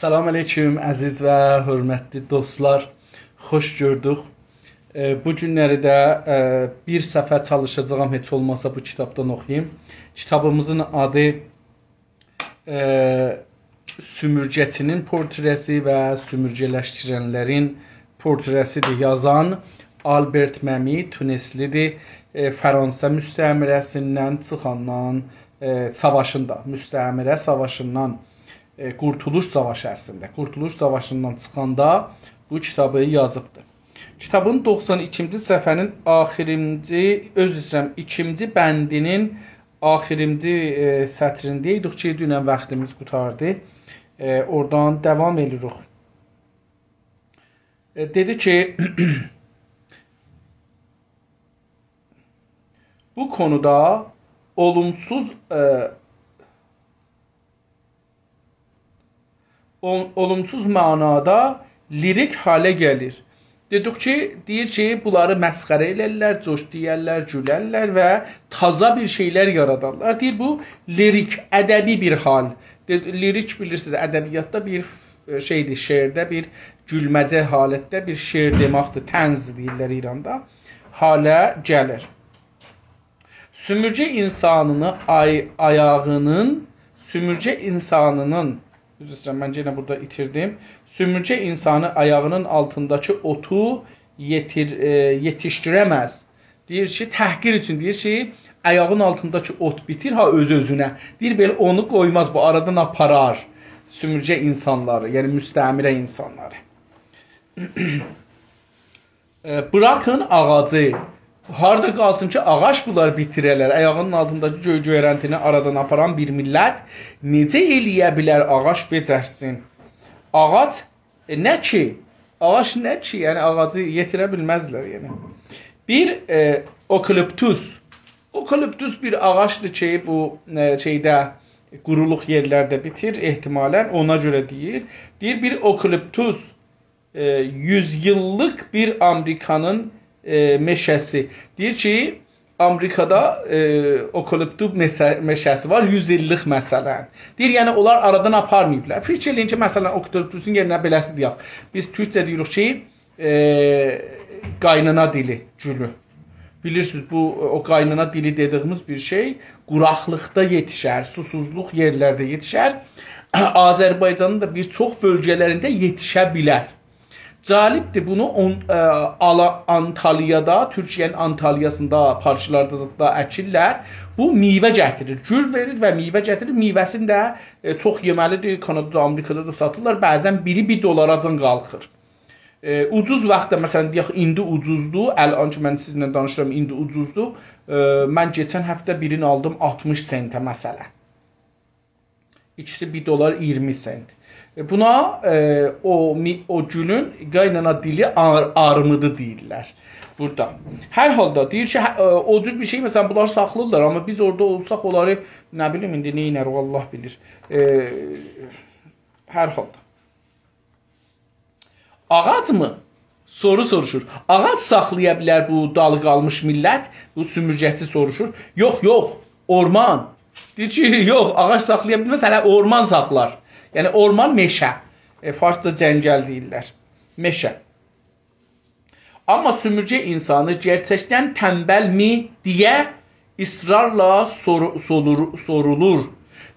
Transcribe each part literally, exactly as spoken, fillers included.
سلام علیکم، عزیز و حؤرمتلی دوستلار. خوش گؤردوک. ائ، بو گونلری ده، ائ، بیر صفحه چالیشاجاغام، هئچ اولماسا بو کیتابدان اوخویوم. کیتابیمیزین آدی، ائ، سومورگه‌چی‌نین پورتره‌سی و سومورگه‌لشدیرنلرین پورتره‌سی‌دیر. یازان آلبرت مئمی، تونسلی‌دیر. ائ، فرانسه مستعمره‌سیندن چیخاندان، ائ، ساواشیندا، مستعمره ساواشیندان، ائ، قورتولوش ساواشی اصلینده، قورتولوش ساواشیندان چیخاندا بو کیتابی یازیبدیر. کیتابین دوخسان ایکینجی صفحه‌نین آخیرینجی، عذر ایسته‌ییرم، ایکینجی بندی‌نین آخیرینجی، ائ، سطرینده ایدیک کی، دونن واختیمیز قوتاردی. ائ، اورادان داوام ائدیریک. ائ، دئدی کی، بو کونودا اولومسوز، ائ، اول-، اولومسوز معنادا لیریک حاله گلیر. دئدیک کی، دئییر کی، بونلاری مسخره ائلرلر، جوک دئیرلر، گولرلر و تازا بیر شئیلر یارادارلار. دئییر، بو لیریک، ادبی بیر حال. دئ-، لیریک، بیلیرسینیز، ادبیاتدا بیر، ائ، شئیدیر، شعرده بیر گولمه‌جه حالتده بیر شعر دئمکدیر، طنز دئییرلر ایراندا. حاله گلیر. سومورگه اینسانینی آی-، آیاغینین، سومورگه اینسانینین، عذر ایسته‌ییرم، من یئنه بورادا ایتیردیم. سومورگه اینسانی آیاغینین آلتینداکی اوتو یئتیر-، ائ، یئتیشدیره‌مز. دئییر کی، تحقیر اوچون دئییر کی، آیاغین آلتینداکی اوت بیتیر ها اؤز-اؤزونه. دئییر، بئله اونو قویماز، بو آرادان آپارار سومورگه اینسانلاری، یعنی مستعمره اینسانلاری. ائ، «براکین آغاجی. هاردا قالسین کی، آغاج بونلاری بیتیره‌لر. آیاغینین آلتینداکی گؤی-گؤیرنتینی آرادان آپاران بیر میللت نئجه ائله‌یه بیلر آغاج بئجرسین؟» آغاج، ائ، نه کی؟ آغاج نه کی؟ یعنی، آغاجی یئتیره بیلمزلر، یعنی. بیر، ائ، اوکالیپتوس. اوکالیپتوس بیر آغاجدیر کی، بو، ائ، شئیده، قورولوق یئرلرده بیتیر، احتمالاً اونا گؤره دئییر. دئییر، بیر اوکالیپتوس، ائ، یوز ایللیک بیر آمریکانین، ائ، مئشه‌سی. دئییر کی، آمریکادا، ائ، اوکالیپتوس مئشه-، مئشه‌سی وار، یوز ایللیک مثلاً. دئییر، یعنی اونلار آرادان آپارماییبلار. فیکیر ائله‌یین کی، مثلاً، اوکالیپتوسون یئرینه بئله‌سی دئیک. بیز تورکجه دئییریک کی، ائ، قاینانا دیلی، گولو. بیلیرسینیز، بو، او قاینانا دیلی دئدیییمیز بیر شئی، قوراقلیقدا یئتیشر، سوسوزلوق یئرلرده یئتیشر. آذربایجانین دا بیر چوخ بؤلگه‌لرینده یئتیشه بیلر. جالبدیر، بونو اون-، ائ، آلا-، آنتالیادا، تورکیه‌نین آنتالیاسیندا، پارکلاردا، زاددا اکیرلر. بو میوه گتیریر، گول وئریر و میوه گتیریر. میوه‌سینی ده، ائ، چوخ یئمه‌لیدیر. کانادادا، آمریکادا دا ساتیرلار. بعضاً بیری بیر دلاراجان قالخیر. ائ، اوجوز واختدا، مثلاً، دئیک، ایندی اوجوزدور. الان کی، من سیزینله دانیشیرام، ایندی اوجوزدور. ائ، من کئچن هفته بیرینی آلدیم آلتمیش سنته، مثلاً. ایکیسی بیر دلار اییرمی سنت. ائ، بونا، ائ، او می-، او گولون قاینانا دیلی آر-، آرمودو دئییرلر بورادا. هر حالدا دئییر کی، هه، ائ، او جور بیر شئی، مثلاً، بونلار ساخلاییرلار، آمما بیز اورادا اولساق، اونلاری، نه بیلیم، ایندی نئینه‌ریک، الله بیلیر. ائ، هر حالدا. آغاجمی؟ سورو سوروشور. آغاج ساخلایا بیلر بو دالی قالمیش میللت؟ بو سومورگه‌چی سوروشور. یوخ، یوخ، اورمان. دئییر کی، یوخ، آغاج ساخلایا بیلمز، هله اورمان ساخلار. یعنی اورمان مئشه. ائ، فارسدا جنگل دئییرلر. مئشه. آمما سومورگه اینسانی گئرچکدن تنبلمی دئیه اصرارلا سورو-، سولور-، سورولور.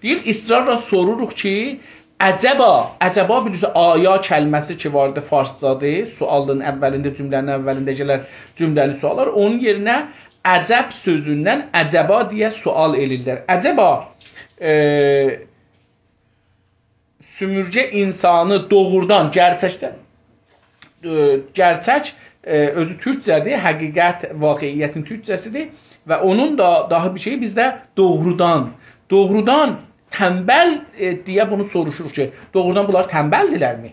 دئییر، اصرارلا سوروروق کی، عجبا، عجبا بیلیرسینیز، آیا کلمه‌سی کی واردی، فارسجادیر، سؤالین اولینده، جمله‌نین اولینده گلر جمله‌نین سؤاللار، اونون یئرینه عجب سؤزوندن عجبا دئیه سؤال ائله‌ییرلر. عجبا، ائ، سومورگه اینسانی دوغرودان، گئرچکدن، ائ، گئرچک، ائ، اؤزو تورکجه‌دیر، حقیقت، واقعیتین تورکجه‌سیدیر و اونون دا داها بیر شئیی بیزده دوغرودان، دوغرودان تنبل، ائ، دئیه بونو سوروشوروق کی، دوغرودان بونلار تنبلدیرلرمی؟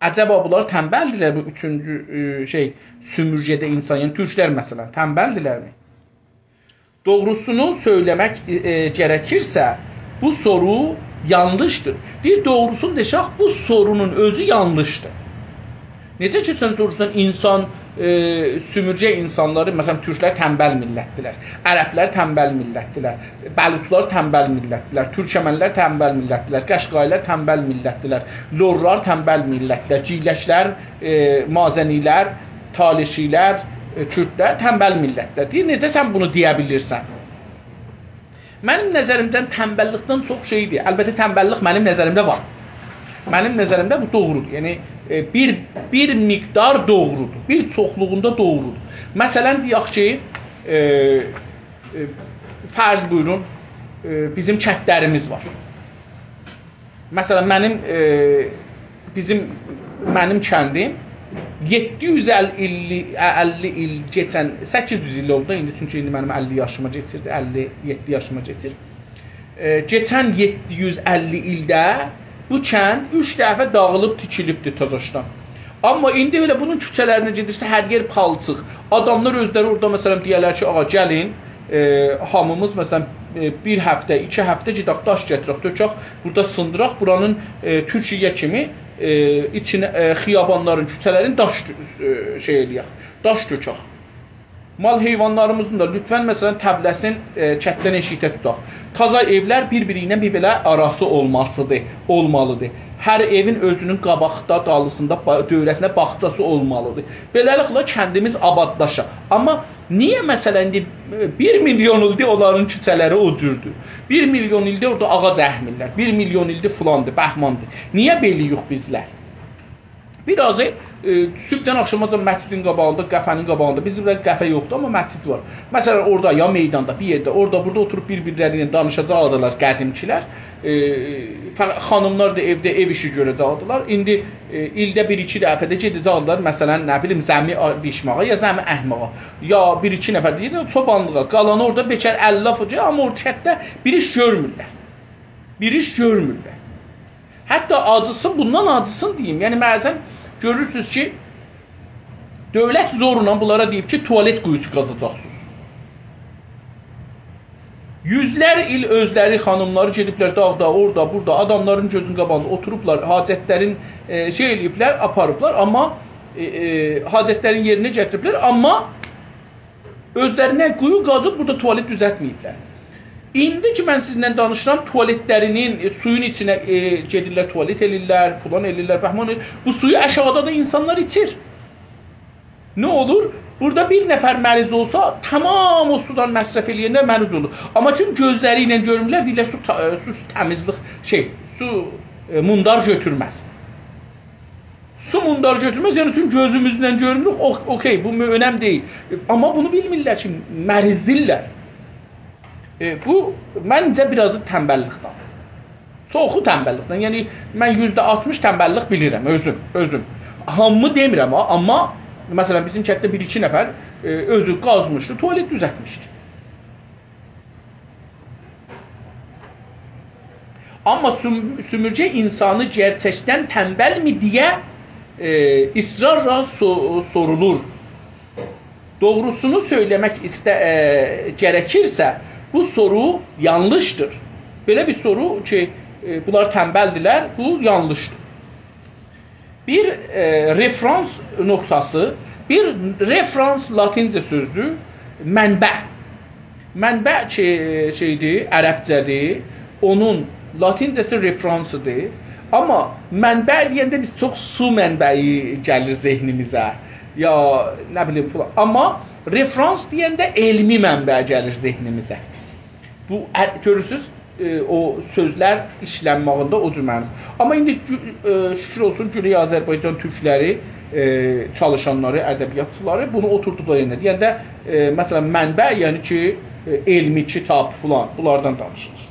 عجبا بونلار تنبلدیرلر، بو اوچونجو، ائ، شئی، سومورگه‌ده اینسان، یعنی تورکلر مثلاً، تنبلدیرلرمی؟ دوغروسونو سؤیله‌مک، ائ، ائ، گرکیرسه، بو سورو یانلیشدیر. دئییر، دوغروسونو دئسک، بو سورونون اؤزو یانلیشدیر. نئجه کی، سن سوروشسان، اینسان ائ، سومورگه اینسانلاری، مثلا، تورکلر تنبل میللتدیرلر، عربلر تنبل میللتدیرلر، بلوچلار تنبل میللتدیرلر، تورکمنلر تنبل میللتدیرلر، قشقاییلار تنبل میللتدیرلر، لورلار تنبل میللتدیرلر، گیلکلر، ائ، مازنیلر، تالشیلر، ائ، کوردلر تنبل میللتدیرلر. دئییر، نئجه سن بونو دئیه بیلیرسن؟ منیم نظریمدن تنبللیکدن چوخ شئیدیر. البته، تنبللیک منیم نظریمده وار. منیم نظریمده بو دوغرودور. یعنی، ائ، بیر، بیر مقدار دوغرودور. بیر چوخلوغوندا دوغرودور. مثلا، دئیک کی، ائ، ائ، فرض بویورون، ائ، بیزیم کندلریمیز وار. مثلا، منیم، ائ، بیزیم، منیم کندیم یئددی یوز اللی، اللی ایل کئچن، سککیز یوز ایل اولدو ایندی، چونکی ایندی منیم اللی یاشیما کئچیردی، اللی یئددی یاشیما کئچیر. ائ، کئچن یئددی یوز اللی ایلده بو کند اوچ دفعه داغیلیب تیکیلیبدی تازاشدان. آمما ایندی بئله بونون کوچه‌لرینه گئدیرسه، هر یئر پالچیق. آداملار اؤزلری اورادا، مثلا، دئیرلر کی، «آغا، گلین، ائ، هامیمیز، مثلا، ائ، بیر هفته، ایکی هفته گئدک، داش گتیرک، تؤکک، بورادا سیندیراق، بورانین، ائ، تورکیه کیمی، ائ، ایچینه، ائ، خیابانلارین، کوچه‌لرین داش، ائ، شئی ائله‌یک، داش تؤکک. مال حیوانلاریمیزین دا لطفا، مثلا، طبله‌سین، ائ، کنددن ائشیکده توتاق. تازا ائولر بیر-بیری ایله بیر بئله آراسی اولماسیدیر، اولمالیدیر. هر ائوین اؤزونون قاباقدا، دالیسیندا، با-، دؤوره‌سینده باغچاسی اولمالیدیر.» بئله‌لیکله کندیمیز آبادلاشا. آمما نییه، مثلا، ایندی، ائ، بیر میلیون ایلدیر اونلارین کوچه‌لری او جوردور؟ بیر میلیون ایلدیر اورادا آغاج اکمیرلر، بیر میلیون ایلدیر فلاندیر، بهماندیر. نییه بئله‌یوخ بیزلر؟ بیر آزی، ائ، صبحدن آخشاماجان مسجدین قاباغیندا، قهوه‌نین قاباغیندا، بیزیم بورادا قهوه یوخدور، آمما مسجد وار. مثلا، اورادا یا میداندا، بیر یئرده، اورادا، بورادا اوتوروب بیر-بیرلری ایله دانیشاجاقدیلار قدیمکیلر. ائ، فق-، خانیملار دا ائوده ائو ایشی گؤره‌جکدیلر. ایندی، ائ، ایلده بیر-ایکی دفعه ده گئده‌جکدیلر، مثلا، نه بیلیم، زمی آ-، بیچماغا یا زمی اکماغا. یا بیر-ایکی نفر دئییر، چوبانلیغا. قالانی اورادا بیکار اللی فوجا، آمما اورادا کندده بیر ایش گؤرمورلر. بیر ایش گؤرمورلر. حتی آجیسین، بوندان آجیسین دئییم. یعنی، بعضا گؤرورسونوز کی، دؤولت زورلا بونلارا دئییب کی، توالت قویوسو قازاجاقسینیز. یوزلر ایل اؤزلری، خانیملاری گئدیبلر داغدا، اورادا، بورادا، آداملارین گؤزونون قاباغیندا اوتوروبلار، حاجتلرین، ائ، شئی ائله‌ییبلر، آپاریبلار، آمما، ائ، ائ، حاجتلرین یئرینه گتیریبلر، آمما اؤزلرینه قویو قازیب بورادا توالت دوزلتمه‌ییبلر. ایندی کی، من سیزینله دانیشیرام، توالتلرینین، ائ، سویون ایچینه، ائ، گئدیرلر، توالت ائله‌ییرلر، فلان ائله‌ییرلر، بهمان ائله‌ییرلر. بو سویو آشاغیدا دا اینسانلار ایچیر. نه اولور؟ بورادا بیر نفر مریض اولسا، تمام او سودان مصرف ائله‌ینده مریض اولور. آمما چون گؤزلری ایله گؤرمورلر، دئییرلر، سو تا-، ائ، سو تمیزلیک، شئی، سو، ائ، موندار گؤتورمز. سو موندار گؤتورمز، یعنی چون گؤزوموزله گؤرموروک، او-، اوکی، بو مو-، اؤنم دئییل. آمما بونو بیلمیرلر کی، مریضدیرلر. ائ، بو، منجه، بیر آز تنبللیکدن. چوخو تنبللیکدن. یعنی، من یوزده آلتمیش تنبللیک بیلیرم، اؤزوم، اؤزوم. هامی دئمیرم ها، آمما، مثلا، بیزیم کندده بیر-ایکی نفر، ائ، اؤزو قازمیشدی، توالت دوزلتمیشدی. آمما سوم-، سومورگه اینسانی گئرچکدن تنبلمی دئیه، ائ، اصرارلا سو-، سورولور. دوغروسونو سؤیله‌مک ایسته-، ائ، گرکیرسه، بو سورو یانلیشدیر. بئله بیر سورو کی، ائ، بونلار تنبلدیرلر، بو یانلیشدیر. بیر، ائ، رفرانس نقطه‌سی، بیر رفرانس لاتینجه سؤزدور، منبع. منبع کی، شئیدیر، عربجه‌دیر، اونون لاتینجه‌سی رفرانسیدیر. آمما منبع دئینده بیز چوخ سو منبعی گلیر ذهنیمیزه، یا نه بیلیم، فلان. آمما رفرانس دئینده علمی منبع گلیر ذهنیمیزه. بو، ا-، گؤرورسوز، ائ، او سؤزلر ایشلنمه‌یینده او جور معنی. آمما ایندی گو-، ائ، شوکور اولسون، گونئی آذربایجان تورکلری، ائ، چالیشانلاری، ادبیاتچیلاری بونو اوتوردوبلار یئرینه. دئینده، ائ، مثلا، منبع، یعنی کی، ائ، علمی کیتاب فلان، بونلاردان دانیشیلیر.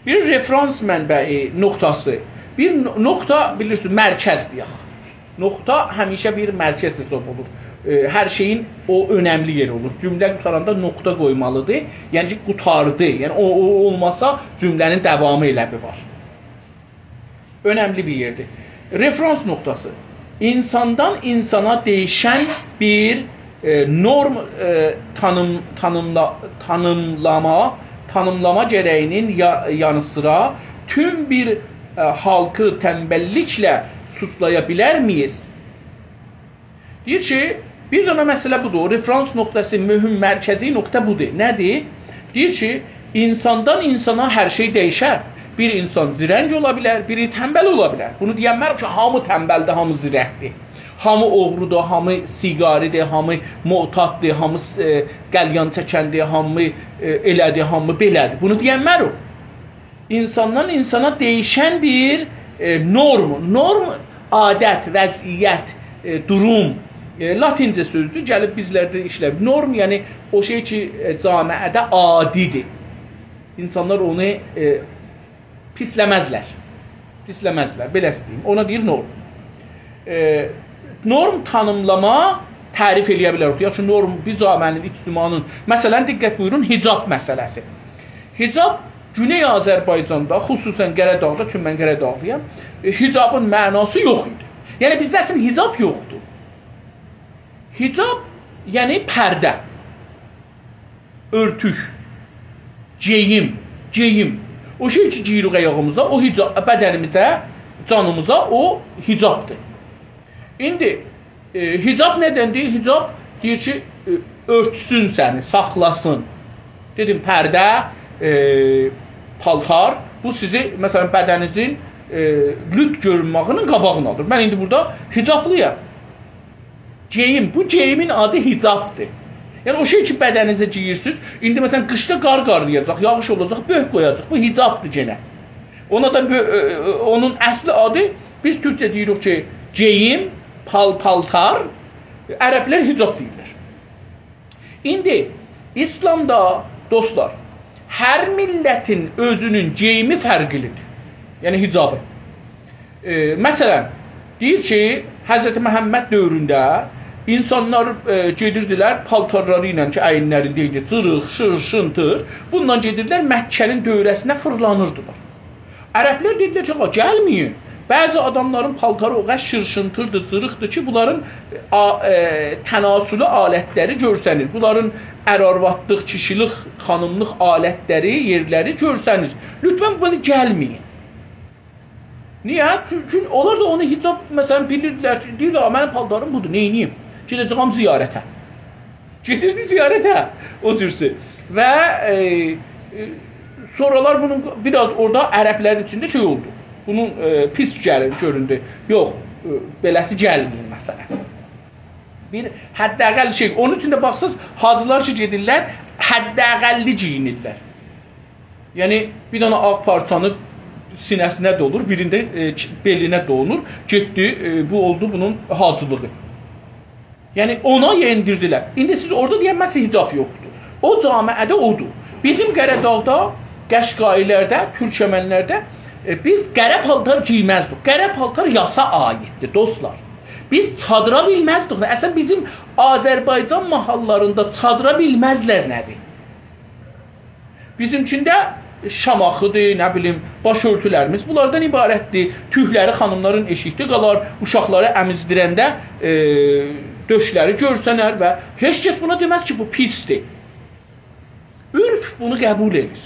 بیر رفرانس منبعی نقطه‌سی، بیر ن-، نقطه، بیلیرسینیز، مرکز دئیک. نقطه همیشه بیر مرکز حساب اولور. ائ، هر شئیین او اؤنملی یئری اولور. جمله قوتاراندا نقطه قویمالیدیر. یعنی کی، قوتاردی. یعنی او، او اولماسا جمله‌نین داوامی ائله بیر وار. اؤنملی بیر یئردیر. رفرانس نقطه‌سی. اینساندان اینسانا دییشن بیر، ائ، نورم، ائ، تانیم-، تانیملا-، تانیملاما، تانیملاما گره‌یینین یا-، یانی سیرا توم بیر، ائ، خالقی تنبللیکله سوچلایا بیلرمییز؟ دئییر کی، بیر دنه مسئله بودور. او رفرانس نقطه‌سی، مهم مرکزی نقطه بودور. نه‌دیر؟ دئییر کی، اینساندان اینسانا هر شئی دییشر. بیر اینسان زیرنگ اولا بیلر، بیری تنبل اولا بیلر. بونو دئینمه‌رم کی، هامی تنبلدیر، هامی زیرنگدیر. هامی اوغرودور، هامی سیگاری‌دیر، هامی معتاددیر، هامی، ائ، قلیان چکندیر، هامی، ائ، ائله‌دیر، هامی بئله‌دیر. بونو دئینمه‌رم. اینساندان اینسانا دییشن بیر، ائ، نورم. نورم، عادت، وضعیت، ائ، دوروم. ائ، لاتینجه سؤزدور، گلیب بیزلرده ایشله‌نیب. نورم، یعنی او شئی کی، ائ، جامعه‌ده عادی‌دیر. اینسانلار اونو، ائ، پیسله‌مزلر. پیسله‌مزلر، بئله دئییم. اونا دئییر نورم. ائ، نورم تانیملاما، تعریف ائله‌یه بیلریک. یاخشی، نورم بیر جامعه‌نین، اجتماعین. مثلا، دقت بویورون، حجاب مسئله‌سی. حجاب گونئی آذربایجاندا، خصوصا قره‌داغدا، چونکی من قره‌داغلی‌یام، ائ، حجابین معناسی یوخ ایدی. یعنی، بیزده اصلا حجاب یوخدور. حجاب، یعنی پرده، اؤرتوک، گئییم، گئییم. او شئی کی، گئییریک آیاغیمیزا، او حجاب، بدنیمیزه، جانیمیزا او حجابدیر. ایندی، ائ، حجاب نه‌دندیر؟ حجاب دئییر کی، ائ، اؤرتسون سنی، ساخلاسین. دئدیم، پرده، ائ، پالتار، بو سیزی، مثلا، بدنینیزین، ائ، لوت گؤرونمه‌یینین قاباغینی آلیر. من ایندی بورادا حجابلی‌یام. گئییم، بو گئییمین آدی حجابدیر. یعنی، او شئی کی، بدنینیزه گئییرسینیز، ایندی، مثلا، قیشدا قار قارلایاجاق، یاغیش اولاجاق، بؤرک قویاجاق. بو حجابدیر گئنه. اونا دا بؤ-، ائ، ائ، اونون اصلی آدی، بیز تورکجه دئییریک کی، گئییم، پال-، پالتار، عربلر حجاب دئییرلر. ایندی ایسلامدا، دوستلار، هر میللتین اؤزونون گئییمی فرقلی‌دیر. یعنی حجابی. ائ، مثلا، دئییر کی، حضرت محمد دؤورونده اینسانلار، ائ، گئدیردیلر پالتارلاری ایله کی، اگینلرینده ایدی، جیریق، شیر، شینتیر، بونونلا گئدیردیلر مکه‌نین دؤوره‌سینه فیرلانیردیلار. عربلر دئدیلر کی، «آغا، گلمه‌یین.» بعضی آداملارین پالتاری او قدر شیر-شینتیردیر، جیریقدیر کی، بونلارین، آ-، ائ، تناسلی آلتلری گؤرسنیر. بونلارین ار-آروادلیق، کیشیلیک، خانیملیق آلتلری، یئرلری گؤرسنیر. لطفا بونلاری گلمه‌یین. نییه؟ چون-، چونکی اونلار دا اونو حجاب، مثلا، بیلیردیلر کی، دئییر، «آ، منیم پالتاریم بودور، نئینیییم؟ گئده‌جه‌یم زیارته.» گئدیردی زیارته، او جورسو. و، ائ، ائ، سونرالار بونون بیر آز اورادا عربلرین ایچینده شئی اولدو. بونون، ائ، پیس گلیر، گؤروندو. یوخ، ائ، بئله‌سی گلمه‌یین، مثلا. بیر حداقل شئی. اونون اوچون ده باخساز، حاجیلار کی گئدیرلر، حداقلی گئیینیرلر. یعنی، بیر دنه آغ پارچانی سینه‌سینه دولور، بیرین ده، ائ، چ-، بئلینه دولور. گئتدی، ائ، بو اولدو بونون حاجیلیغی. یعنی، اونا یئندیردیلر. ایندی سیز اورادا دئینمزسینیز حجاب یوخدور. او جامعه‌ده اودور. بیزیم قره‌داغدا، قشقایی‌لرده، تورکمن‌لرده، ائ، بیز قره پالتار گئیمزدیک. قره پالتار یاسا عایددیر، دوستلار. بیز چادیرا بیلمزدیک. اصلا، بیزیم آذربایجان ماحاللاریندا چادیرا بیلمزلر نه‌دیر. بیزیمکینده شاماخی‌دیر، نه بیلیم، باش اؤرتولریمیز بونلاردان عبارتدیر. توکلری خانیملارین ائشیکده قالار، اوشاقلاری امیزدیرنده، ائ، دؤشلری گؤرسنر و هئچ کس بونا دئمز کی، بو پیسدیر. عرف بونو قبول ائدیر.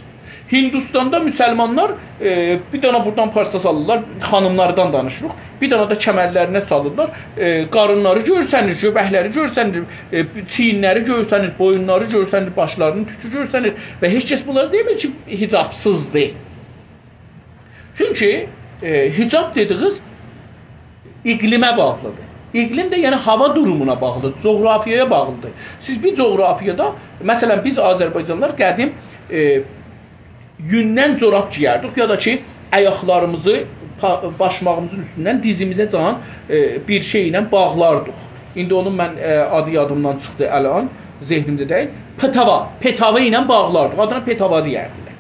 هندوستاندا مسلمانلار، ائ، بیر دنه بورادان پارچا سالیرلار، خانیملاردان دانیشیریق، بیر دنه ده کمرلرینه سالیرلار، ائ، قارینلاری گؤرسنیر، گؤبکلری گؤرسنیر، ائ، چیینلری گؤرسنیر، بویونلاری گؤرسنیر، باشلارینین توکو گؤرسنیر و هئچ کس بونلارا دئمیر کی، حجابسیزدیر. چونکی، ائ، حجاب دئدیگینیز اقلیمه باغلی‌دیر. اقلیم ده، یعنی، هاوا دورومونا باغلی‌دیر، جغرافیایا باغلی‌دیر. سیز بیر جغرافیادا، مثلا، بیز آذربایجانلیلار قدیم، ائ، یوندن جوراب گئیردیک، یا دا کی، آیاقلاریمیزی پا-، باشماغیمیزین اوستوندن دیزیمیزه‌جان، ائ، بیر شئی ایله باغلاردیق. ایندی اونون من، ائ، آدی یادیمدان چیخدی الان، ذهنیمده دئییل. پتاوا، پتاوا ایله باغلاردیق. آدینا پتاوا دئیردیلر.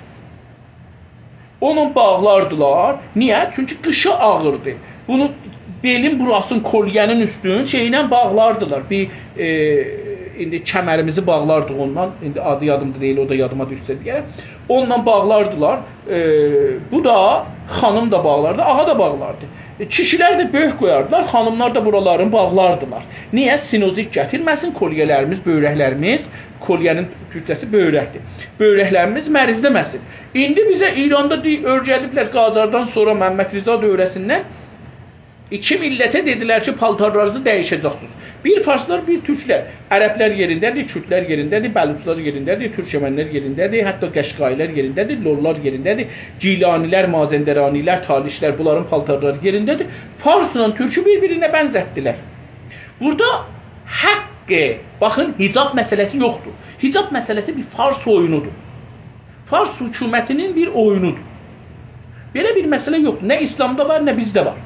اونو باغلاردیلار. نییه؟ چونکی قیشی آغیردی. بونو بئلین بوراسین، کلیه‌نین اوستون شئیله باغلاردیلار. بیر، ائ، ایندی کمریمیزی باغلاردیق اوننان. ایندی آدی یادیمدا دئییل، او دا یادیما دوشسه دئیه‌رم. اوننان باغلاردیلار. ائ، بو دا، خانیم دا باغلاردی، آغا دا باغلاردی. ائ، کیشیلر ده بؤرک قویاردیلار، خانیملار دا بورالارینی باغلاردیلار. نییه؟ سینوزیت گتیرمه‌سین، کلیه‌لریمیز، بؤیرکلریمیز، کلیه‌نین تورکجه‌سی بؤیرکدیر. بؤیرکلریمیز مریضله‌مه‌سین. ایندی بیزه ایراندا دئ-، اؤیره‌دیبلر قاجاردان سونرا، محمدرضا دؤوره‌سیندن ایکی میللته دئدیلر کی، پالتارلارینیزی دییشه‌جکسینیز. بیر فارسلار، بیر تورکلر. عربلر یئرینده‌دیر، کوردلر یئرینده‌دیر، بلوچلار یئرینده‌دیر، تورکمنلر یئرینده‌دیر، حتی قشقایی‌لر یئرینده‌دیر، لورلار یئرینده‌دیر، گیلانی‌لر، مازندرانی‌لر، تالیشلر، بونلارین پالتارلاری یئرینده‌دیر. فارسلا تورکو بیر-بیرینه بنزتدیلر. بورادا حق، باخین، حجاب مسئله‌سی یوخدور. حجاب مسئله‌سی بیر فارس اویونودور. فارس حکومتینین بیر اویونودور. بئله بیر مسئله یوخدور. نه ایسلامدا وار، نه بیزده وار.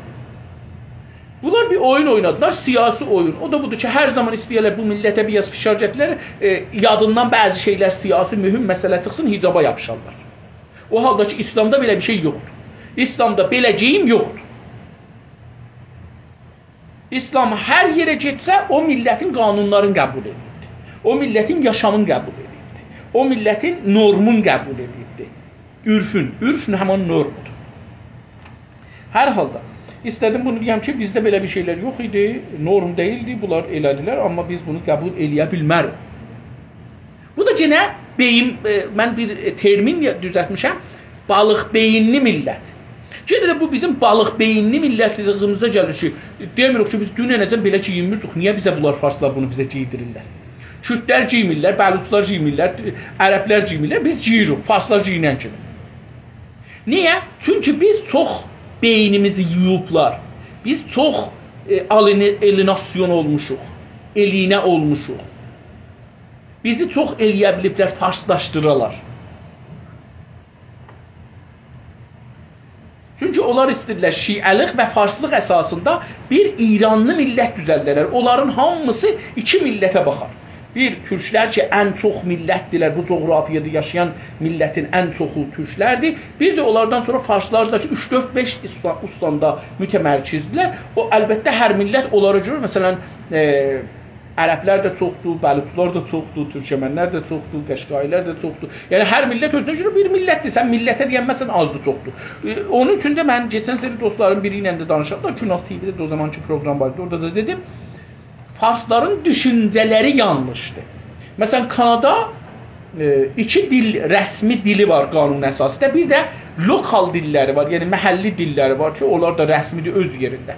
بونلار بیر اویون اوینادیلار، سیاسی اویون. او دا بودور کی، هر زامان ایسته‌یه‌لر بو میللته بیر آز فشار گتیره‌لر، ائ، یادیندان بعضی شئیلر، سیاسی مهم مسئله چیخسین، حجابا یاپیشارلار. او حالدا کی، ایسلامدا بئله بیر شئی یوخدور. ایسلامدا بئله گئییم یوخدور. ایسلام هر یئره گئتسه، او میللتین قانونلارینی قبول ائدیبدیر. او میللتین یاشامینی قبول ائدیبدیر. او میللتین نورمون قبول ائدیبدیر. عرفون، عرف همین نورمدور. هر حالدا، ایسته‌دیم بونو دئیم کی، بیزده بئله بیر شئیلر یوخ ایدی، نورم دئییلدی، بونلار ائله‌دیلر، آمما بیز بونو قبول ائله‌یه بیلمریک. بو دا یئنه بئیین، ائ، من بیر، ائ، ترمین یا-، دوزلتمیشم، بالیق بئیینلی میللت. یئنه ده بو بیزیم بالیق بئیینلی میللتلیگیمیزه گلیر کی، دئمیریک کی، بیز دوننه‌جن بئله گئیینمیردیک، نییه بیزه بونلار، فارسلار بونو بیزه گئیدیریرلر؟ کوردلر گئیمیرلر، بلوچلار گئیمیرلر، عربلر گئیمیرلر، بیز گئییریک، فارسلار گئیینن کیمی. نییه؟ چونکی بیز چوخ بئینیمیزی یویوبلار. بیز چوخ، ائ، آلینی-، الیناسیون اولموشوق، الینه اولموشوق. بیزی چوخ ائله‌یه بیلیبلر فارسلاشدیرالار. چونکی اونلار ایسته‌ییرلر شیعه‌لیک و فارسلیق اساسیندا بیر ایرانلی میللت دوزلده‌لر. اونلارین هامیسی ایکی میللته باخار. بیر، تورکلر کی، ان چوخ میللتدیرلر، بو جغرافیادا یاشایان میللتین ان چوخو تورکلردیر. بیر ده اونلاردان سونرا فارسلار دا کی، اوچ، دؤرد، بئش اوستا-، اوستاندا متمرکزدیرلر. او، البته، هر میللت اونلارا گؤره، مثلا، ائ، عربلر ده چوخدور، بلوچلار دا چوخدور، تورکمنلر ده چوخدور، قشقایی‌لر ده چوخدور. یعنی، هر میللت اؤزونه گؤره بیر میللتدیر. سن میللته دئینمزسن، آزدیر، چوخدور. ائ، اونون اوچون ده من کئچن سری دوستلارین بیری ایله ده دانیشاندا، گوناز تی‌وی‌ده ده او زامان کی، پروگرام واردی، اورادا دا دئدیم، فارسلارین دوشونجه‌لری یانلیشدیر. مثلا، کانادا، ائ، ایکی دیل، رسمی دیلی وار قانون اساسی‌ده، بیر ده لوکال دیللری وار، یعنی محلی دیللری وار کی، اونلار دا رسمی‌دیر اؤز یئرینده.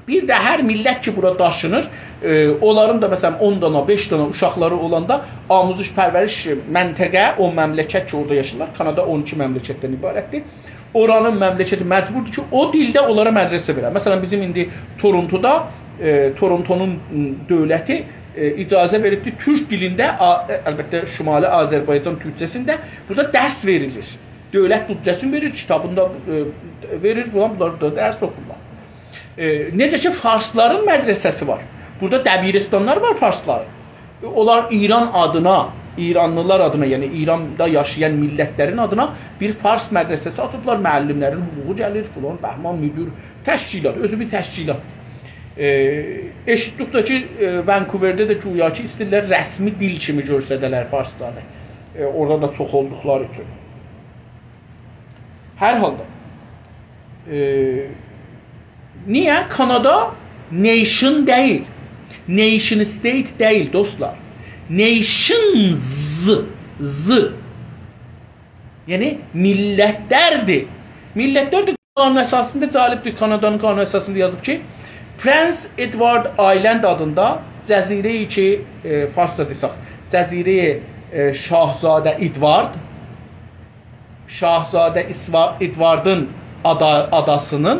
بیر ده هر میللت کی، بورا داشینیر، ائ، اونلارین دا، مثلا، اون دانا، بئش دانا اوشاقلاری اولاندا آموزش پرورش منطقه، او مملکت کی، اورادا یاشاییرلار، کانادا اون ایکی مملکتدن عبارتدیر. اورانین مملکتی مجبوردور کی، او دیلده اونلارا مدرسه وئره. مثلا، بیزیم ایندی تورونتودا، ائ، تورونتونون، م، دؤولتی، ائ، اجازه وئریبدیر تورک دیلینده، آ-، ائ، البته، شمالی آذربایجان تورکجه‌سینده بورادا درس وئریلیر. دؤولت بودجه‌سینی وئریر، کیتابینی دا، ائ، وئریر، بونلار، بونلار دا درس اوخورلار. ائ، نئجه کی، فارسلارین مدرسه‌سی وار. بورادا دبیرستانلار وار فارسلارین. ائ، اونلار ایران آدینا، ایرانلیلار آدینا، یعنی ایراندا یاشایان میللتلرین آدینا بیر فارس مدرسه‌سی آچیبلار، معلملرین حقوقو گلیر، فلان، بهمان، مدیر، تشکیلات، اؤزو بیر تشکیلات. ائ، ائشیتدیک ده کی، ائ، ونکوورده ده گویا کی، ایسته‌ییرلر رسمی دیل کیمی گؤرسده‌لر فارسلاری. ائ، اورادا دا چوخ اولدوقلاری اوچون. هر حالدا، ائ، نییه؟ کانادا nation دئییل. Nation state دئییل، دوستلار. Nations، ز. یعنی، میللتلردیر. میللتلردیر. قانون اساسیندا، جالبدیر، کانادانین قانون اساسیندا یازیب کی، Prince Edward Island آدیندا جزیره‌ای کی، ائ، فارسجا دئسک، جزیره، ائ، شاهزاده ادوارد، شاهزاده ایسوا-، ادواردین آدا-، آداسینین،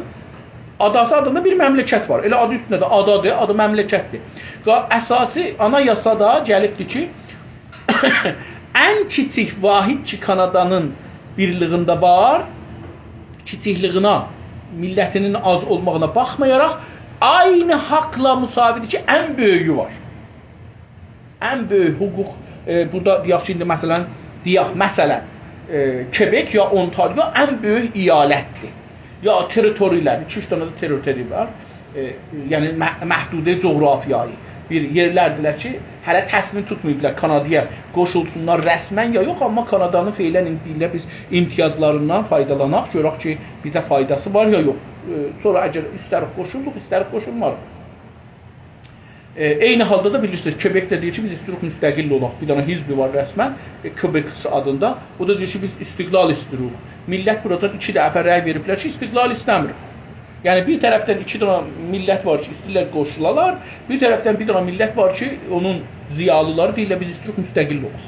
آداسی آدیندا بیر مملکت وار. ائله آدی اوستونده ده آدادیر، آدی مملکتدیر. قا-، اساسی آنایاسادا گلیبدیر کی، ان کیچیک واحد کی، کانادانین بیرلیگینده وار، کیچیکلیگینه، میللتینین آز اولماغینا باخمایاراق، عینی حاقلا مساوی‌دیر کی، ان بؤیویو وار. ان بؤیوک حقوق، ائ، بورادا دئیک کی، ایندی مثلا، دئیک، مثلا، ائ، کبک یا اونتاریو ان بؤیوک ایالتدیر. یا تریتوری‌لر، ایکی-اوچ دنه ده تریتوری وار. ائ، یعنی مح-، محدوده جغرافیایی. بیر یئرلردیلر کی، هله تصمیم توتماییبلار کانادایا قوشولسونلار رسما یا یوخ، آمما کانادانین فعلا ایندی دئییرلر، بیز امتیازلاریندان فایدالاناق، گؤرک کی، بیزه فایداسی وار یا یوخ. ائ، سونرا اگر ایسته‌ریک قوشولوروق، ایسته‌ریک قوشولماریق. ائ، عینی حالدا دا بیلیرسینیز، کبک ده دئییر کی، بیز ایسته‌ییریک مستقل اولاق. بیر دنه حزبی وار رسما، ائ، کبکس آدیندا. او دا دئییر کی، بیز استقلال ایسته‌ییریک. میللت بوراجان ایکی دفعه رأی وئریبلر کی، استقلال ایسته‌میریک. یعنی، بیر طرفدن ایکی دنه میللت وار کی، ایسته‌ییرلر قوشولالار، بیر طرفدن بیر دنه میللت وار کی، اونون ضیالیلاری دئییرلر، «بیز ایسته‌ییریک مستقل اولاق.»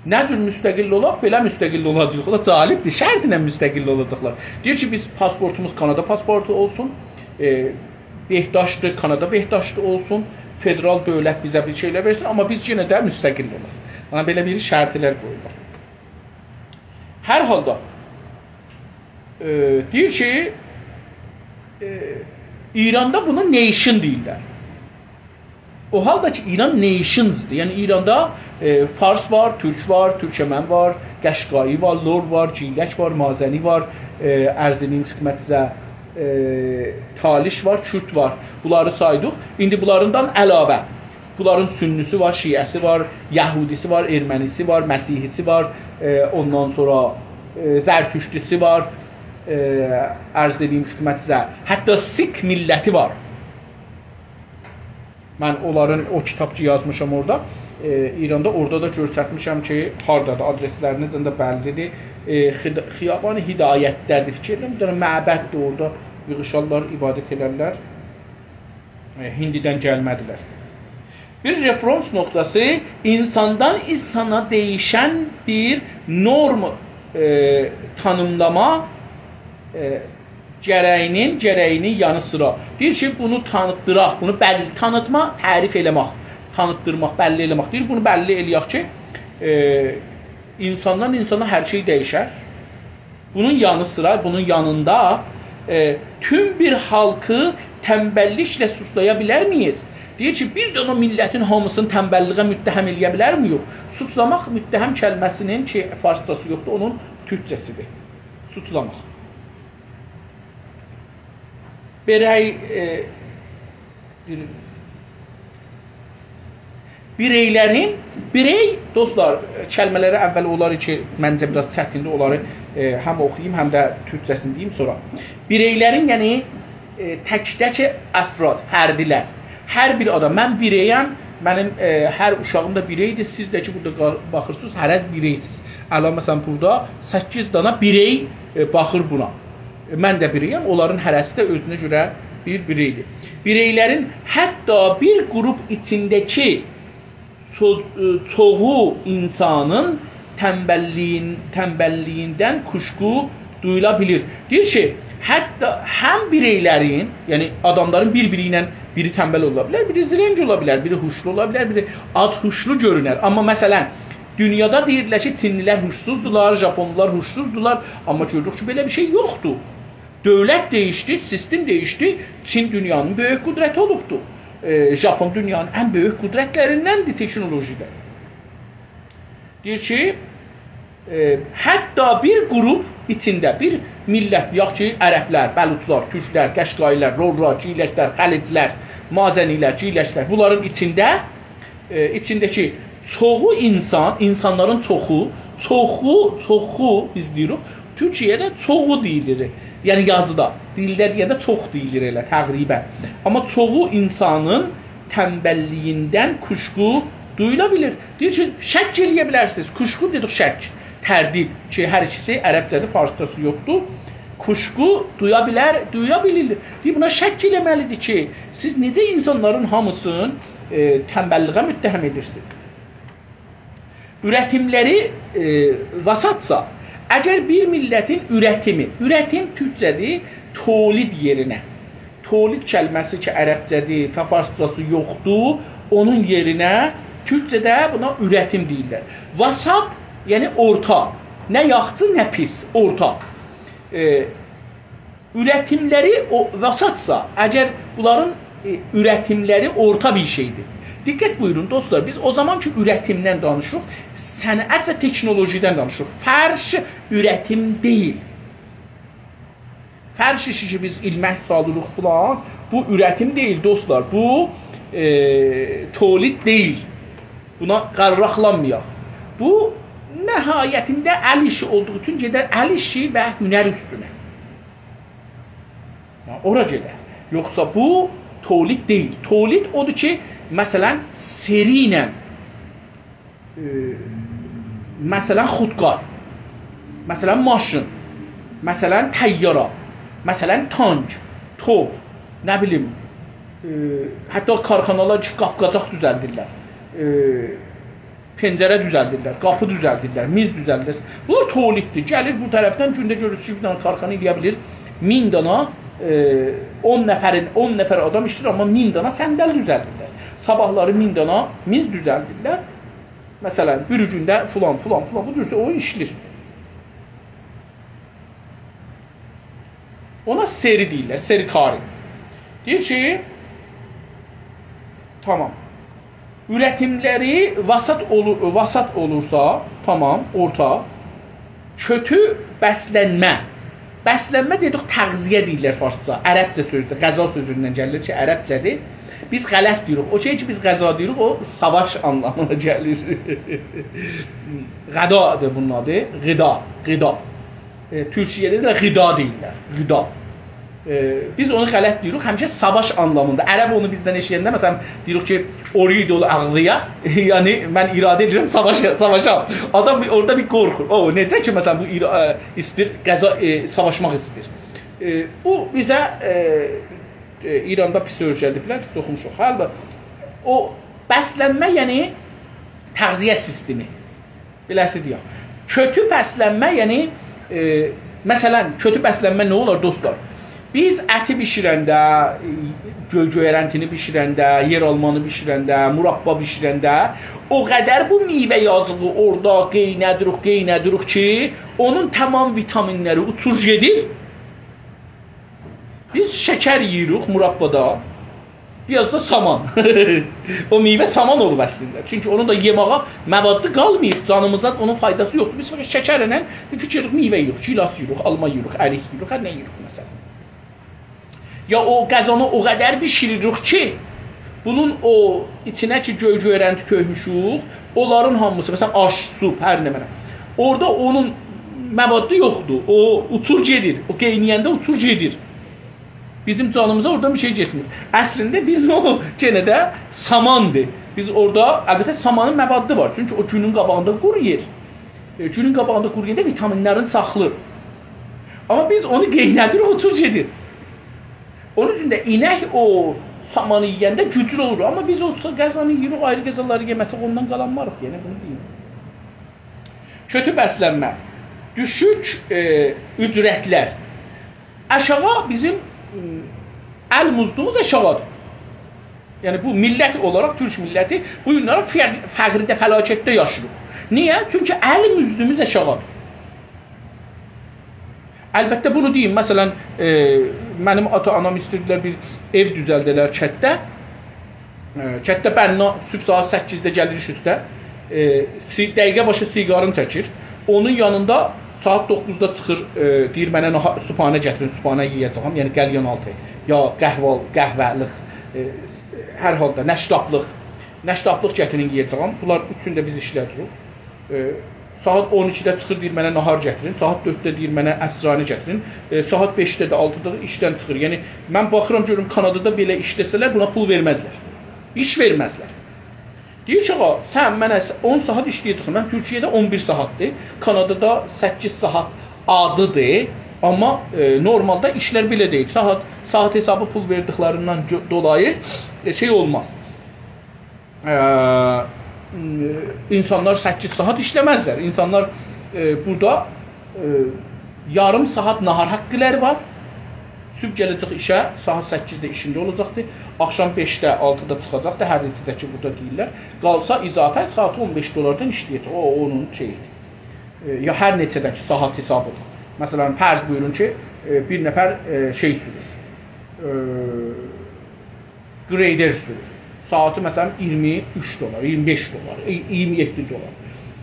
نه جور مستقل اولاق؟ بئله مستقل اولاجاق. او دا جالبدیر. شرطله مستقل اولاجاقلار. دئییر کی، بیز پاسپورتوموز کانادا پاسپورتو اولسون، ائ، بهداشتی کانادا بهداشتی اولسون، فدرال دؤولت بیزه بیر شئیلر وئرسین، آمما بیز یئنه ده مستقل اولاق. یعنی، بئله بیر شرطلر قویورلار. هر حالدا، ائ، دئییر کی، ائ، ایراندا بونا nation دئییرلر. او حالدا کی، ایران nationsدیر. یعنی، ایراندا، ائ، فارس وار، تورک وار، تورکمن وار، قشقایی وار، لور وار، گیلک وار، مازنی وار، ائ، عرض ائدییم خدمتینیزه، ائ، تالیش وار، کورد وار. بونلاری سایدیق. ایندی بونلاردان علاوه، بونلارین سنی‌سی وار، شیعه‌سی وار، یهودی‌سی وار، ارمنی‌سی وار، مسیحی‌سی وار، ائ، اوندان سونرا، ائ، زرتشتی‌سی وار، ائ، عرض ائدییم خدمتینیزه، حتی سیک میللتی وار. من اونلارین او کیتاب کی یازمیشام اورادا، ائ، ایراندا، اورادا دا گؤسترمیشم کی، هاردادیر، آدرسلری نئجه ده بللی‌دیر. ائ، خید-، خیابان هدایتده‌دیر، فیکیر ائدیرم، بیر دنه معبددیر، اورادا ییغیشارلار، عبادت ائلرلر. ائ، هندی‌دن گلمه‌دیلر. بیر رفرانس نقطه‌سی، اینساندان اینسانا دییشن بیر نورم، ائ، تانیملاما، ائ، گره‌یینین، گره‌یینین یانی سیرا. دئییر کی، بونو تانیتدیراق، بونو بللی، تانیتما، تعریف ائله‌مک، تانیتدیرماق، بللی ائله‌مک. دئییر، بونو بللی ائله‌یک کی، ائ، اینساندان اینسانا هر شئی دییشر. بونون یانی سیرا، بونون یانیندا، ائ، توم بیر خالقی تنبللیکله سوچلایا بیلر مییز؟ دئییر کی، بیر دنه میللتین هامیسینی تنبللیگه متهم ائله‌یه بیلر مییوخ؟ سوچلاماق متهم کلمه‌سینین کی، فارسجاسی یوخدور، اونون تورکجه‌سیدیر. سوچلاماق. بیرئی، ائ، بیر-، بیرئیلرین، بیرئی، دوستلار، کلمه‌لری اول اولار کی، منجه بیر آز چتیندیر، اونلاری، ائ، هم اوخویوم، هم ده تورکجه‌سینی دئییم سونرا. بیرئیلرین، یعنی، ائ، تک‌تک افراد، فردیلر. هر بیر آدام، من بیرئیم، منیم، ائ، هر اوشاغیم دا بیرئیدیر، سیز ده کی، بورادا قا-، باخیرسینیز، هره‌ز بیرئیسیز. الان، مثلا، بورادا سککیز دانا بیرئی، ائ، باخیر بونا. من ده بیرئیم، اونلارین هره‌سی ده اؤزونه گؤره بیر بیرئیدیر. بیرئیلرین حتی بیر گروپ ایچینده‌کی چو-، چوخو اینسانین تنبللیگین-، تنبللیگیندن کوشکو دویولا بیلیر. دئییر کی، حتی هم بیرئیلرین، یعنی آداملارین بیر-بیری ایله بیری تنبل اولا بیلر، بیری زرنگ اولا بیلر، بیری هوشلو اولا بیلر، بیری آز هوشلو گؤرونر. آمما مثلا، دونیادا دئییرلر کی، چینلی‌لر هوشسوزدولار، ژاپونلولار هوشسوزدولار، آمما گؤروروک کی، بئله بیر شئی یوخدور. دؤولت دییشدی، سیستم دییشدی، چین دونیانین بؤیوک قدرتی اولوبدور. ائ، ژاپون دونیانین ان بؤیوک قدرتلریندندیر تکنولوژی‌ده. دئییر کی، ائ، حتی بیر گروپ ایچینده، بیر میللت، یوخ کی، عربلر، بلوچلار، تورکلر، قشقایی‌لر، لورلار، گیلکلر، خلجلر، مازنی‌لر، گیلکلر، بونلارین ایچینده، ائ، ایچینده‌کی چوخو اینسان، اینسانلارین چوخو، چوخو، چوخو بیز دئییریک، تورکیه‌ده چوخو دئییلیر. یعنی یازیدا، دیلده دئینده چوخ دئییلیر ائله تقریبا. آمما چوخو اینسانین تنبللیگیندن کوشکو دویولا بیلیر. دئییر کی، شک ائله‌یه بیلرسینیز. کوشکو دئدیک، شک، تردید کی، هر ایکیسی عربجه‌دیر، فارسجاسی یوخدور. کوشکو دویا بیلر، دویا بیلیر. دئییر، بونا شک ائله‌مه‌لیدیر کی، سیز نئجه اینسانلارین هامیسینی، ائ، تنبللیگه متهم ائدیرسینیز؟ اورتیملری، ائ، واساتسا، اگر بیر میللتین اورتیمی، اورتیم تورکجه‌دیر، تولید یئرینه. تولید کلمه‌سی کی، عربجه‌دیر، فا-، فارسجاسی یوخدور، اونون یئرینه تورکجه‌ده بونا اورتیم دئییرلر. واسات، یعنی اورتا. نه یاخشی، نه پیس، اورتا. ائ، اورتیملری او، واساتسا، اگر بونلارین، ائ، اورتیملری اورتا بیر شئیدیر. دقت بویورون، دوستلار، بیز او زامان کی، اورتیمدن دانیشیریق، صنعت و تکنولوژی‌دن دانیشیریق. فرش اورتیم دئییل. فرش ایشی کی، بیز ایلمک سالیریق فلان، بو اورتیم دئییل، دوستلار. بو، ائ، تولید دئییل. بونا قاراخلانمایاق. بو، نهایتینده ال ایشی اولدوغو اوچون گئدر ال ایشی و هنر اوستونه. ها، اورا گئدر. یوخسا بو تولید دئییل. تولید اودور کی، مثلا، سری ایله، ائ، مثلا، خودکار، مثلا، ماشین، مثلا، طیاره. مثلا تانک، توپ، نه بیلیم، ائ، حتی کارخانالار کی، قاب-قاجاق دوزلدیرلر. ائ، پنجره دوزلدیرلر، قاپی دوزلدیرلر، میز دوزلدیرلر. بونلار تولیددیر. گلیر بو طرفدن گونده گؤرورسونوز کی، بیر دنه کارخانا ائلیه بیلیر مین دانا، ائ، اون نفرین، اون نفر آدام ایشله‌ییر، آمما مین دانا صندل دوزلدیرلر. صاباحلاری مین دانا میز دوزلدیرلر. مثلا، بیر گونده فلان، فلان، فلان، بو جورسه او ایشله‌ییر. اونا سری دئییرلر، سری کاری. دئییر کی، تامام. اورتیملری وسط اولو-، وسط اولورسا، تامام، اورتا، کؤتو بسلنمه. بسلنمه دئدیک، تغذیه دئییرلر فارسجا. عربجه سؤزدور، غذا سؤزوندن گلیر کی، عربجه‌دیر. بیز غلط دئییریک. او شئی کی، بیز غذا دئییریک، او ساواش آنلامینا گلیر. غذادیر بونون آدی. غذا، غذا. ائ، تورکیه‌ده ده غذا دئییرلر. غذا. ائ، بیز اونو غلط دئییریک. همیشه ساواش آنلامیندا. عرب اونو بیزدن ائشیدنده، مثلا، دئییریک کی، «اوریدی اول آغلییا.» یعنی، من اراده ائدیرم، ساواش-، ساواشام. آدام بیر، اورادا بیر قورخور. او، نئجه کی، مثلا، بو ایرا-، ائ، ایستیر، غذا، ائ، ساواشماق ایستیر. ائ، بو بیزه، ائ، ائ، ایراندا پیس اؤیره‌دیبلر، پیس اوخوموشوق. هه، البته، او بسلنمه، یعنی تغذیه سیستمی. بئله‌سی دئیک. کؤتو بسلنمه، یعنی، ائ، مثلا، کؤتو بسلنمه نه اولار، دوستلار؟ بیز اتی بیشیرنده، ائ، گؤی-، گؤیرنتینی بیشیرنده، یئرآلمانی بیشیرنده، مربا بیشیرنده، او قدر بو میوه یازیغی اورادا قئینه‌دیریک، قئینه‌دیریک کی، اونون تمام ویتامینلری اوچور گئدیر. بیز شکر یئییریک مربادا، بیر آز دا سامان. او میوه سامان اولوب اصلینده. چونکی اونون دا یئماغا موادی قالماییب، جانیمیزا اونون فایداسی یوخدور. بیز فقط شکرله بیر فیکیر ائدیریک، میوه یئییریک، گیلاس یئییریک، آلما یئییریک، اریک یئییریک، هر نه یئییریک مثلا. یا او غذانی او قدر بیشیریریک کی، بونون او ایچینه کی، گؤی-گؤیرنتی تؤکموشوک، اونلارین هامیسی، مثلا، آش، سوپ، هر نمنه. اورادا اونون موادی یوخدور. او اوچور گئدیر. او قئینه‌ینده اوچور گئدیر. بیزیم جانیمیزا اورادان بیر شئی گئتمیر. اصلینده بیر نوع یئنه ده ساماندیر. بیز اورادا، البته، سامانین موادی وار. چونکی او گونون قاباغیندا قورویور. ائ، گونون قاباغیندا قورویاندا ویتامینلرین ساخلیر. آمما بیز اونو قئینه‌دیریک، اوچور گئدیر. اونون اوچون ده اینک او سامانی یئینده گوجلو اولور. آمما بیز او سا-، غذانی یئییریک، آیری غذالاری یئمه‌سک، اوندان قالانماریق. یعنی بونو دئییم. کؤتو بسلنمه، دوشوک، ائ، اوجرتلر. آشاغی بیزیم، م، ال مزدوموز آشاغیدیر. یعنی بو میللت اولاراق، تورک میللتی بو گونلری فق-، فقیرده، فلاکتده یاشاییریق. نییه؟ چونکی ال مزدوموز آشاغیدیر. البته، بونو دئییم، مثلا، ائ، منیم آتا-آنام ایسته‌ییردیلر بیر ائو دوزلده‌لر کتده. ائ، کتده بنا، صبح ساعات سککیزده گلیر ایش اوسته. ائ، سی-، دقیقه باشی سیگارینی چکیر. اونون یانیندا ساعات دوققوزدا چیخیر، ائ، دئییر، «منه ناها-، صبحانه گتیرین، صبحانه یئیه‌جه‌یم.» یعنی قلیان آلتی، یا قهوه، قهوه‌لیک، ائ، س-، هر حالدا نشتابلیق، نشتابلیق گتیرین، یئیه‌جه‌یم. بونلار اوچون ده بیز ایشله‌دیریک. ائ، ساعات اون ایکیده چیخیر، دئییر، «منه ناهار گتیرین.» ساعات دؤردده دئییر، «منه عصرانی گتیرین.» ائ، ساعات بئشده ده، آلتیدا دا ایشدن چیخیر. یعنی، من باخیرام، گؤروم، کانادادا بئله ایشله‌سه‌لر، بونا پول وئرمزلر. ایش وئرمزلر. دئییر کی، «آغا، سن منه س-، اون ساعات ایشله‌یه‌جکسن.» من تورکیه‌ده اون بیر ساعاتدیر. کانادادا سککیز ساعات عادیدیر. آمما، ائ، نورمالدا ایشلر بئله دئییل. ساعات، ساعات حسابی پول وئردیکلریندن گؤ-، دولایی، ائ، شئی اولماز. ائ، م، اینسانلار سککیز ساعات ایشله‌مزلر. اینسانلار، ائ، بورادا، ائ، یاریم ساعات ناهار حاقلاری وار. صبح گله‌جک ایشه، ساعات سککیزده ایشینده اولاجاقدیر. آخشام بئشده، آلتیدا چیخاجاقدیر، هر نئچه‌ده کی، بورادا دئییرلر. قالسا اضافه ساعات اون بئش دلاردان ایشله‌یه‌جک. او، اونون شئییدیر. ائ، یا هر نئچه‌ده کی، ساعات حسابیدیر. مثلا، فرض بویورون کی، ائ، بیر نفر، ائ، شئی سورور. ائ، گریدر سورور. ساعاتی، مثلا، اییرمی اوچ دلار، اییرمی بئش دلار، ای-، اییرمی یئددی دلار.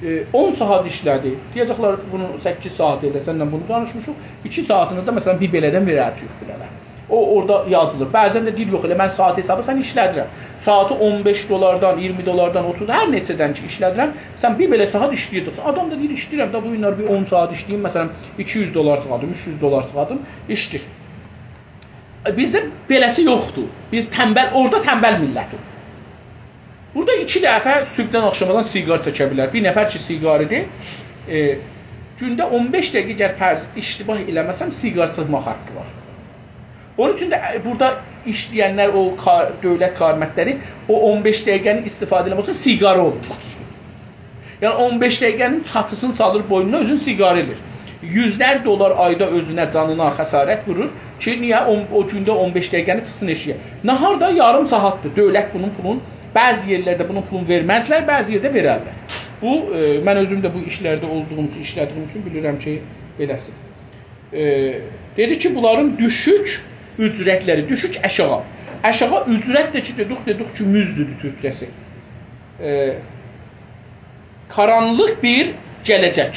ائ، اون ساعات ایشله‌دی. دئیه‌جکلر، «بونو سککیز ساعات ائله، سنن بونو دانیشمیشیق. ایکی ساعاتینی دا، مثلا، بیر بئله‌دن وئره‌جه‌ییک بیر دنه.» او، اورادا یازیلیر. بعضا ده دئییر، «یوخ، ائله من ساعات حسابی سن ایشله‌دیرم. ساعاتی اون بئش دلاردان، اییرمی دلاردان، اوتوز، هر نئچه‌دن کی ایشله‌دیرم، سن بیر بئله ساعات ایشله‌یه‌جکسن.» آدام دا دئییر، «ایشله‌ییرم ده، بو گونلری بیر اون ساعات ایشله‌ییم، مثلا، ایکی یوز دلار چیخاردیم، اوچ یوز دلار چیخاردیم.» ایشله‌ییر. بیزده بئله‌سی یوخدور. بیز تنبل، اورادا تنبل میللتیک. بورادا ایکی دفعه صبحدن آخشامادان سیگار چکه بیلر. بیر نفر کی، سیگاریدیر، ائ، گونده اون بئش دقیقه، اگر فرض اشتباه ائله‌مه‌سم، سیگار چکمک حاقی وار. اونون اوچون ده بورادا ایشله‌ینلر، او کا-، دؤولت کارمندلری او اون بئش دقیقه‌نی استفاده ائله‌مک اوچون سیگار اولدولار. یعنی اون بئش دقیقه‌نین چاتیسینی سالیر بوینونا، اؤزون سیگار ائله‌ییر. یوزلر دلار آیدا اؤزونه، جانینا خسارت وورور کی، نییه اون، او گونده اون بئش دقیقه‌نی چیخسین ائشیگه. ناهار دا یاریم ساعاتدیر. دؤولت بونون پولون، بعضی یئرلرده بونون پولون وئرمزلر، بعضی یئرده وئررلر. بو، ائ، من اؤزوم ده بو ایشلرده اولدوغوم اوچون، ایشله‌دیگیم اوچون بیلیرم کی، بئله‌سی. ائ، دئدی کی، بونلارین دوشوک اجرتلری، دوشوک آشاغی. آشاغی اجرت ده کی، دئدیک، دئدیک کی، مزدودور تورکجه‌سی. ائ، قارانلیق بیر گله‌جک.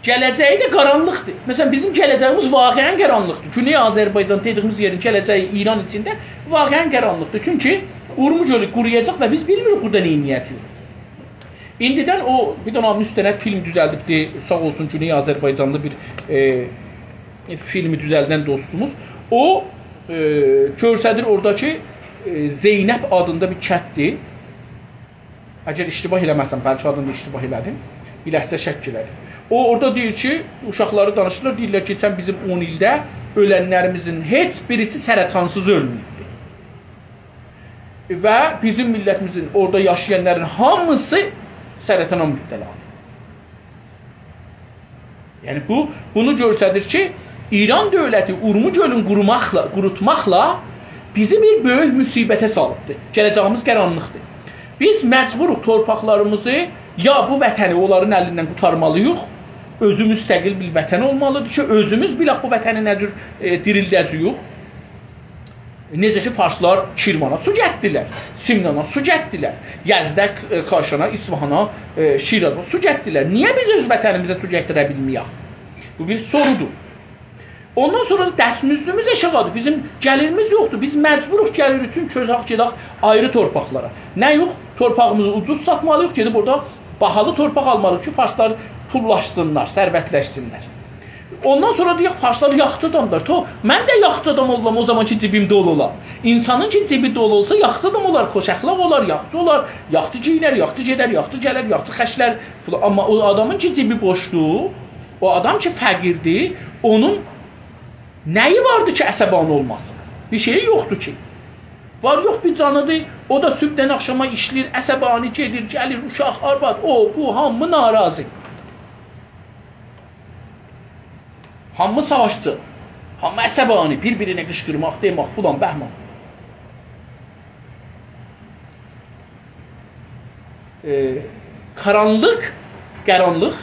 گله‌جگی ده قارانلیقدیر. مثلا، بیزیم گله‌جگیمیز واقعا قارانلیقدیر. گونئی آذربایجان دئدیگیمیز یئرین گله‌جگی ایران ایچینده واقعا قارانلیقدیر. چونکی اورمو گؤلو قورویاجاق و بیز بیلمیریک بورادا نه ائده‌جه‌ییک. ایندیدن او بیر دنه مستند فیلم دوزلدیبدی، ساغ اولسون گونئی آذربایجانلی بیر، ائ، فیلمی دوزلدن دوستوموز. او، ائ، گؤستریر اورادا کی، ائ، زینب آدیندا بیر کنددیر. اگر اشتباه ائله‌مه‌سم، بلکه آدینی دا اشتباه ائله‌دیم. بیر لحظه شک ائله‌دیم. او اورادا دئییر کی، اوشاقلاری دانیشیرلار، دئییرلر: «کئچن بیزیم اون ایلده اؤلنلریمیزین هئچ بیریسی سرطانسیز اؤلمه‌ییبدی. و بیزیم میللتیمیزین اورادا یاشایانلارین هامیسی سرطانا مبتلا اولوب.» یعنی بو، بونو گؤستریر کی، ایران دؤولتی اورمو گؤلون قوروماقلا، قوروتماقلا بیزی بیر بؤیوک مصیبته سالیبدیر. گله‌جگیمیز قارانلیقدیر. بیز مجبوروق تورپاقلاریمیزی، یا بو وطنی اونلارین الیندن قورتارمالی‌ییق، اؤزو مستقل بیر وطن اولمالیدیر کی، اؤزوموز بیلک بو وطنی نه جور، ائ، دیریلده‌جه‌ییک. نئجه کی، فارسلار کرمانا سو گتدیلر، سمنانا سو گتدیلر، یزده، ائ، کاشانا، اصفهانا، ائ، شیرازا سو گتدیلر. نییه بیز اؤز وطنیمیزه سو گتیره بیلمه‌یک؟ بو بیر سورودور. اوندان سونرا دا دستمزدوموز آشاغیدیر. بیزیم گلیریمیز یوخدور. بیز مجبوروق گلیر اوچون کؤچک گئدک آیری تورپاقلارا. نه یوخ؟ تورپاغیمیزی اوجوز ساتمالی‌ییق، گئدیب اورادا باهالی تورپاق آلمالی‌ییق کی، فارسلار پوللاشسینلار، ثروتلشسینلر. اوندان سونرا دئیک، فارسلار یاخچی آدامدیر. تو، من ده یاخچی آدام اولام او زامان کی، جیبیم دولو اولا. اینسانین کی، جیبی دولو اولسا، یاخچی آدام اولار، خوش اخلاق اولار، یاخچی اولار، یاخچی گئیینر، یاخچی گئدر، یاخچی گلر، یاخچی خرجلر فلان. آمما او آدامین کی، جیبی بوشدور، او آدام کی، فقیردیر، اونون نه‌یی واردی کی، عصبانی اولماسین؟ بیر شئیی یوخدور کی. وار یوخ بیر جانیدیر، او دا صبحدن آخشاما ایشله‌ییر، عصبانی گئدیر، گلیر، اوشاق، آرواد، او، بو، هامی ناراضی. هامی ساواشچی، هامی عصبانی، بیر-بیرینه قیشقیرماق، دئمک، فلان، بهمان. ائ، قارانلیق، قارانلیق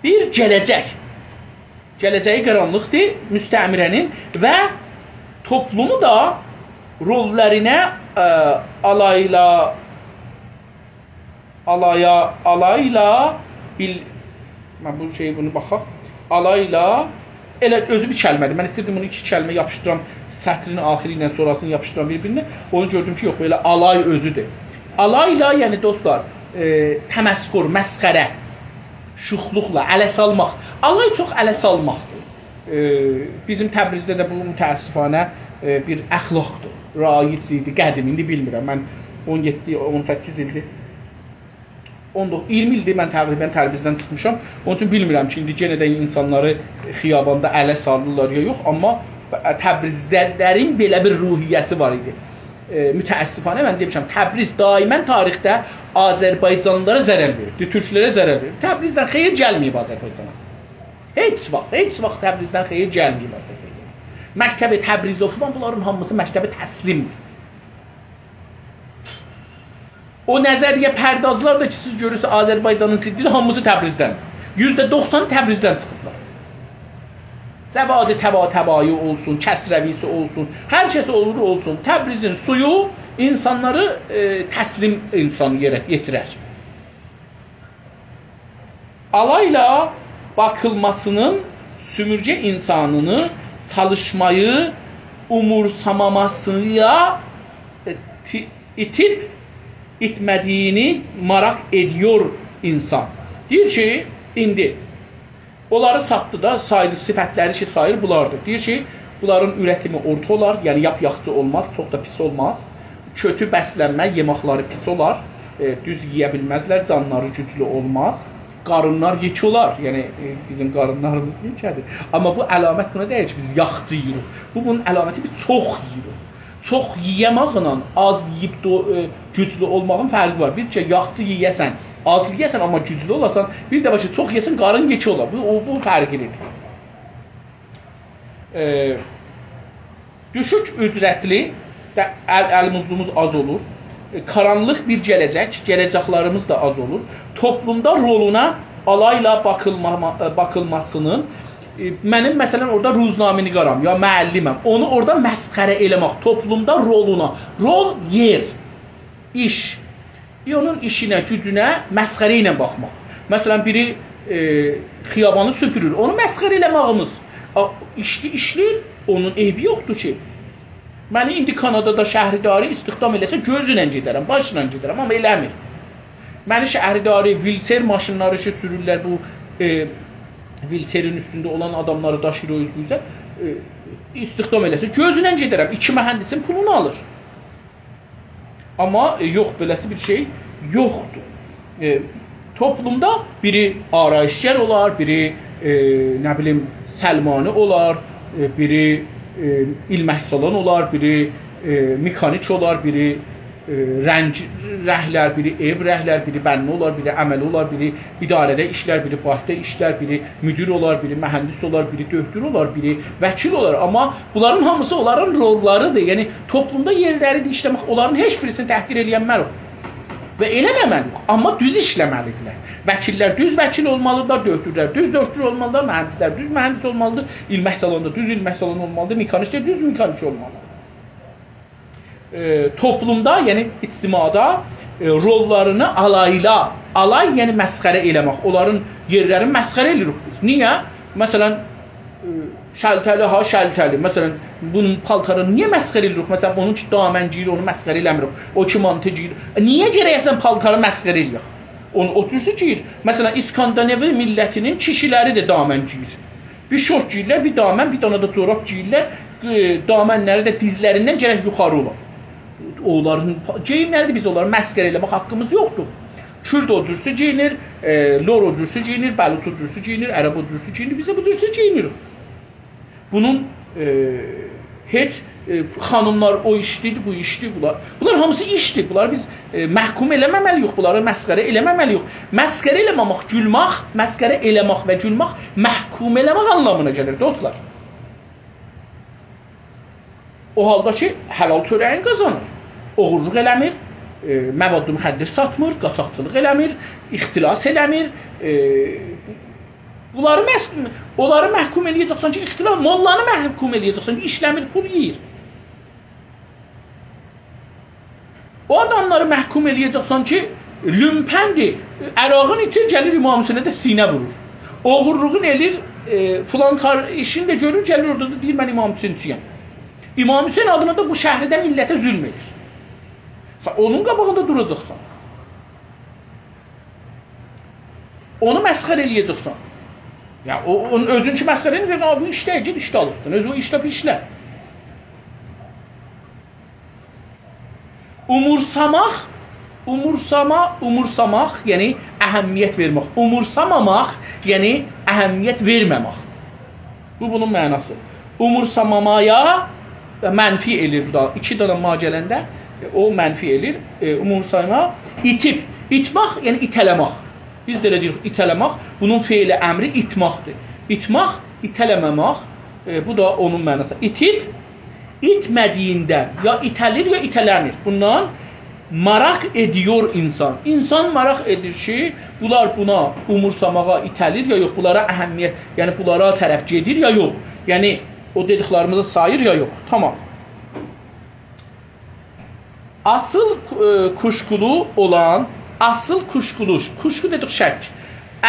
بیر گله‌جک. گله‌جگی قارانلیقدیر مستعمره‌نین و توپلومو دا روللرینه، ائ، آلایلا، آلایا، آلایلا بیل-، من بو شئیی، بونو باخاق. آلایلا، ائله اؤزو بیر کلمه‌دیر. من ایستیردیم بونو ایکی کلمه یاپیشدیرام، سطرین آخیری ایله سونراسینی یاپیشدیرام بیر-بیرینه. اونو گؤردوم کی، یوخ، بئله آلای اؤزودور. آلایلا، یعنی دوستلار، ائ، تمسخر، مسخره، شوخلوقلا، اله سالماق. آلای چوخ اله سالماقدیر. ائ، بیزیم تبریزده ده بو متأسفانه، ائ، بیر اخلاقدیر. رایج ایدی، قدیم، ایندی بیلمیرم. من اون یئددی، اون سککیز ایلدیر، اون دوققوز، اییرمی ایلدیر من تقریبا تبریزدن چیخمیشام. اونون اوچون بیلمیرم کی، ایندی یئنه ده اینسانلاری خیاباندا اله سالیرلار یا یوخ، آمما تبریزلی‌لرین بئله بیر روحیه‌سی وار ایدی. ائ، متأسفانه من دئمیشم، تبریز دائما تاریخده آذربایجانلی‌لارا ضرر وئریبدیر، تورکلره ضرر وئریب. تبریزدن خئییر گلمه‌ییب آذربایجانا. هئچ واخت، هئچ واخت تبریزدن خئییر گلمه‌ییب آذربایجانا. مکتب تبریز اوخویان بونلارین هامیسی مکتب تسلیمدیر. او نظریه‌پردازلار دا کی، سیز گؤرورسونوز، آذربایجانین ضدی‌دیر، هامیسی تبریزدن. یوزده دوخسان تبریزدن چیخیبلار. جواد طباطبایی اولسون، کسروی‌سی اولسون، هر کس اولور اولسون، تبریزین سویو اینسانلاری، ائ، تسلیم اینسان یئره یئتیرر. آلایلا باخیلماسینین سؤمورگه اینسانینی چالیشمایی اومورساماماسینا ایتی-، ایتیب ایتمه‌دیگینی ماراق ائدیور اینسان. دئییر کی، ایندی اونلاری ساتدی دا، سایدی، صفتلری کی، ساییر بولاردیر. دئییر کی، بونلارین اوره‌تیمی اورتا اولار، یعنی لاپ یاخشی اولماز، چوخ دا پیس اولماز. کؤتو بسلنمه، یئماقلاری پیس اولار، ائ، دوز یئیه بیلمزلر، جانلاری گوجلو اولماز. قارینلار یئکه اولار. یعنی، ائ، بیزیم قارینلاریمیز یئکه‌دیر. آمما بو علامت بونا دئییل کی، بیز یاخچی یئییریک. بو، بونون علامتی بیز چوخ یئییریک. چوخ یئیه‌مکله آز یئییب دو-، ائ، گوجلو اولماغین فرقی وار. بیر کی، یاخچی یئیه‌سن، آز یئیه‌سن، آمما گوجلو اولاسان، بیر ده وار کی، چوخ یئیه‌سن، قارین یئکه اولا. بو، او، بو فرقلی‌دیر. ائ، دوشوک اجرتلی، ده-، ال-، الیمیز-اوزوموز آز اولور. ائ، قارانلیق بیر گله‌جک، گله‌جکلریمیز ده آز اولور. توپلومدا رولونا آلایلا باخیلماما-، ائ، باخیلماسینین، ائ، منیم، مثلا، اورادا روزنامه‌نگارام، یا معلمم. اونو اورادا مسخره ائله‌مک، توپلومدا رولونا، رول، یئر، ایش. بیر اونون ایشینه، گوجونه مسخره ایله باخماق. مثلا، بیری، ائ، خیابانی سوپورور، اونو مسخره ائله‌مه‌ییمیز. آ، ایشلی-، ایشله‌ییر، اونون عیبی یوخدور کی. منی ایندی کانادادا شهرداری استخدام ائله‌سه، گؤزله گئده‌رم، باشلا گئده‌رم، آمما ائله‌میر. منی شهرداری ویلچر ماشینلاری کی سورورلر، بو، ائ، ویلچرین اوستونده اولان آداملاری داشیییر او اوز بو اوزه، ائ، استخدام ائله‌سه، گؤزله گئده‌رم، ایکی مهندسین پولونو آلیر. آمما، ائ، یوخ، بئله‌سی بیر شئی یوخدور. ائ، توپلومدا بیری آرایشگر اولار، بیری، ائ، نه بیلیم، سلمانی اولار، ائ، بیری، ائ، ایلمه‌سالان اولار، بیری، ائ، مکانیک اولار، بیری، ائ، رنگ رهلر، بیری ائو رهلر، بیری بنا اولار، بیری عمله اولار، بیری اداره‌ده ایشلر، بیری بانکدا ایشلر، بیری مدیر اولار، بیری مهندس اولار، بیری دؤکتور اولار، بیری وکیل اولار. آمما بونلارین هامیسی اونلارین روللاری‌دیر. یعنی، توپلومدا یئرلری‌دیر ایشله‌مک، اونلارین هئچ بیریسینی تحقیر ائله‌ینمه‌ریک. و ائله‌مه‌مه‌لی‌ییک. آمما دوز ایشله‌مه‌لی‌دیرلر. وکیللر دوز وکیل اولمالیدیرلار، دؤکتورلر دوز دؤکتور اولمالیدیرلار، مهندسلر دوز مهندس اولمالیدیر، ایلمه‌سالان دا دوز ایلمه‌سالان اولمالیدیر، مکانیکلر دوز مکانیک اولمالیدیر. ائ، توپلومدا، یعنی اجتماعدا، ائ، روللارینی آلایلا، آلای، یعنی مسخره ائله‌مک، اونلارین یئرلرینی مسخره ائله‌ییریک بیز. نییه؟ مثلا، ائ، شلته‌لی ها، شلته‌لی. مثلا، بونون پالتارینی نییه مسخره ائله‌ییریک؟ مثلا، اونون کی دامن گئییر، اونو مسخره ائله‌میریک. او کی مانتو گئییر. نییه گرک اصلا پالتاری مسخره ائله‌یک؟ اونو او جورسه گئییر. مثلا، اسکاندیناوی میللتینین کیشیلری ده دامن گئییر. بیر شورت گئییرلر، بیر دامن، بیر دنه ده جوراب گئییرلر. ائ، دامنلری ده دیزلریندن گرک یوخاری اولا. اونلارین پا-، گئییملری‌دیر، بیز اونلاری مسخره ائله‌مک حاققیمیز یوخدور. کورد او جورسه گئیینیر، ائ، لور او جورسه گئیینیر، بلوچ او جورسه گئیینیر، عرب او جورسه گئیینیر، بیز ده بو جورسه گئیینیریک. بونون، ائ، هئچ، ائ، خانیملار او ایشدیر، بو ایشدیر، بونلار. بونلار هامیسی ایشدیر. بونلاری بیز، ائ، محکوم ائله‌مه‌مه‌لی‌ییک، بونلاری مسخره ائله‌مه‌مه‌لی‌ییک. مسخره ائله‌مک، گولمک، مسخره ائله‌مک و گولمک محکوم ائله‌مک آنلامینا گلیر، دوستلار. او حالدا کی، حلال چؤره‌یین قازانیر. اوغورلوق ائله‌میر، ائ، مواد مخدر ساتمیر، قاچاقچیلیق ائله‌میر، اختلاس ائله‌میر، ائ، بونلاری مس-، اونلاری محکوم ائله‌یه‌جکسن کی، اختلاس، موللانی محکوم ائله‌یه‌جکسن کی، ایشله‌میر، پول یئییر. او آداملاری محکوم ائله‌یه‌جکسن کی، لومپندیر، عراقین ایچیر، گلیر امام حسینه ده سینه وورور. اوغورلوغون ائله‌ییر، ائ، فلان کار ایشینی ده گؤرور، گلیر اورادا دا دئییر: «من امام حسینچی‌یم.» امام حسین آدینا دا بو شهرده میللته ظلم ائدیر. سن اونون قاباغیندا دوراجاقسان. اونو مسخره ائله‌یه‌جکسن. یا، او، اونون اؤزون کی مسخره ائله‌یه‌جکسن، «آ، بو ایشده، گئت ایشده آلیرسان. اؤزو او ایشده پیشله.» اومورساماق، اومورساما، اومورساماق، یعنی اهمیت وئرمک. اومورساماماق، یعنی اهمیت وئرمه‌مک. بو، بونون معناسی. اومورسامامایا منفی ائله‌ییر بورادا. ایکی دنه ما گلنده، ائ، او منفی ائله‌ییر. ائ، اومورساما، ایتیب، ایتمک، یعنی ایته‌له‌مک. بیز ده ائله دئییریک، ایته‌له‌مک. بونون فعل امری ایتمکدیر. ایتمک، ایته‌له‌مه‌مک. ائ، بو دا اونون معناسی. ایتیب، ایتمه‌دیییندن یا ایته‌لیر، یا ایته‌له‌میر. بوندان ماراق ائدیور اینسان. اینسان ماراق ائدیر کی، بونلار بونا اومورساماغا ایته‌لیر یا یوخ، بونلارا اهمیت، یعنی بونلارا طرف گئدیر یا یوخ. یعنی او دئدیکلریمیزی ساییر یا یوخ. تامام. اصل، ائ، کوشکولو اولان، اصل کوشکولو، کوشکو دئدیک شک.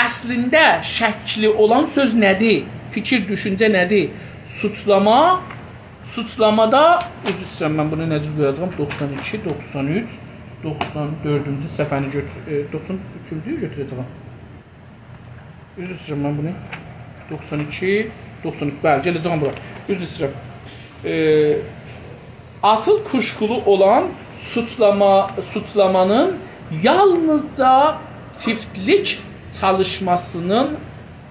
اصلینده شکلی اولان سؤز نه‌دیر؟ فیکیر، دوشونجه نه‌دیر؟ سوچلاما، سوچلامادا، عذر ایسته‌ییرم، من بونو نه جور قویاجاغام؟ دوخسان ایکی، دوخسان اوچ، دوخسان دؤردونجو صفحه‌نی گؤتور-، ائ، دوخسان اوچونجویو گؤتوره‌جه‌یم. عذر ایسته‌ییرم، من بونو دوخسان ایکی، دوخسان اوچ، بلی، گله‌جه‌یم بورا. عذر ایسته‌ییرم. ائ، اصل کوشکولو اولان سوچلاما، سوچلامانین یالنیزجا چیفتلیک چالیشماسینین،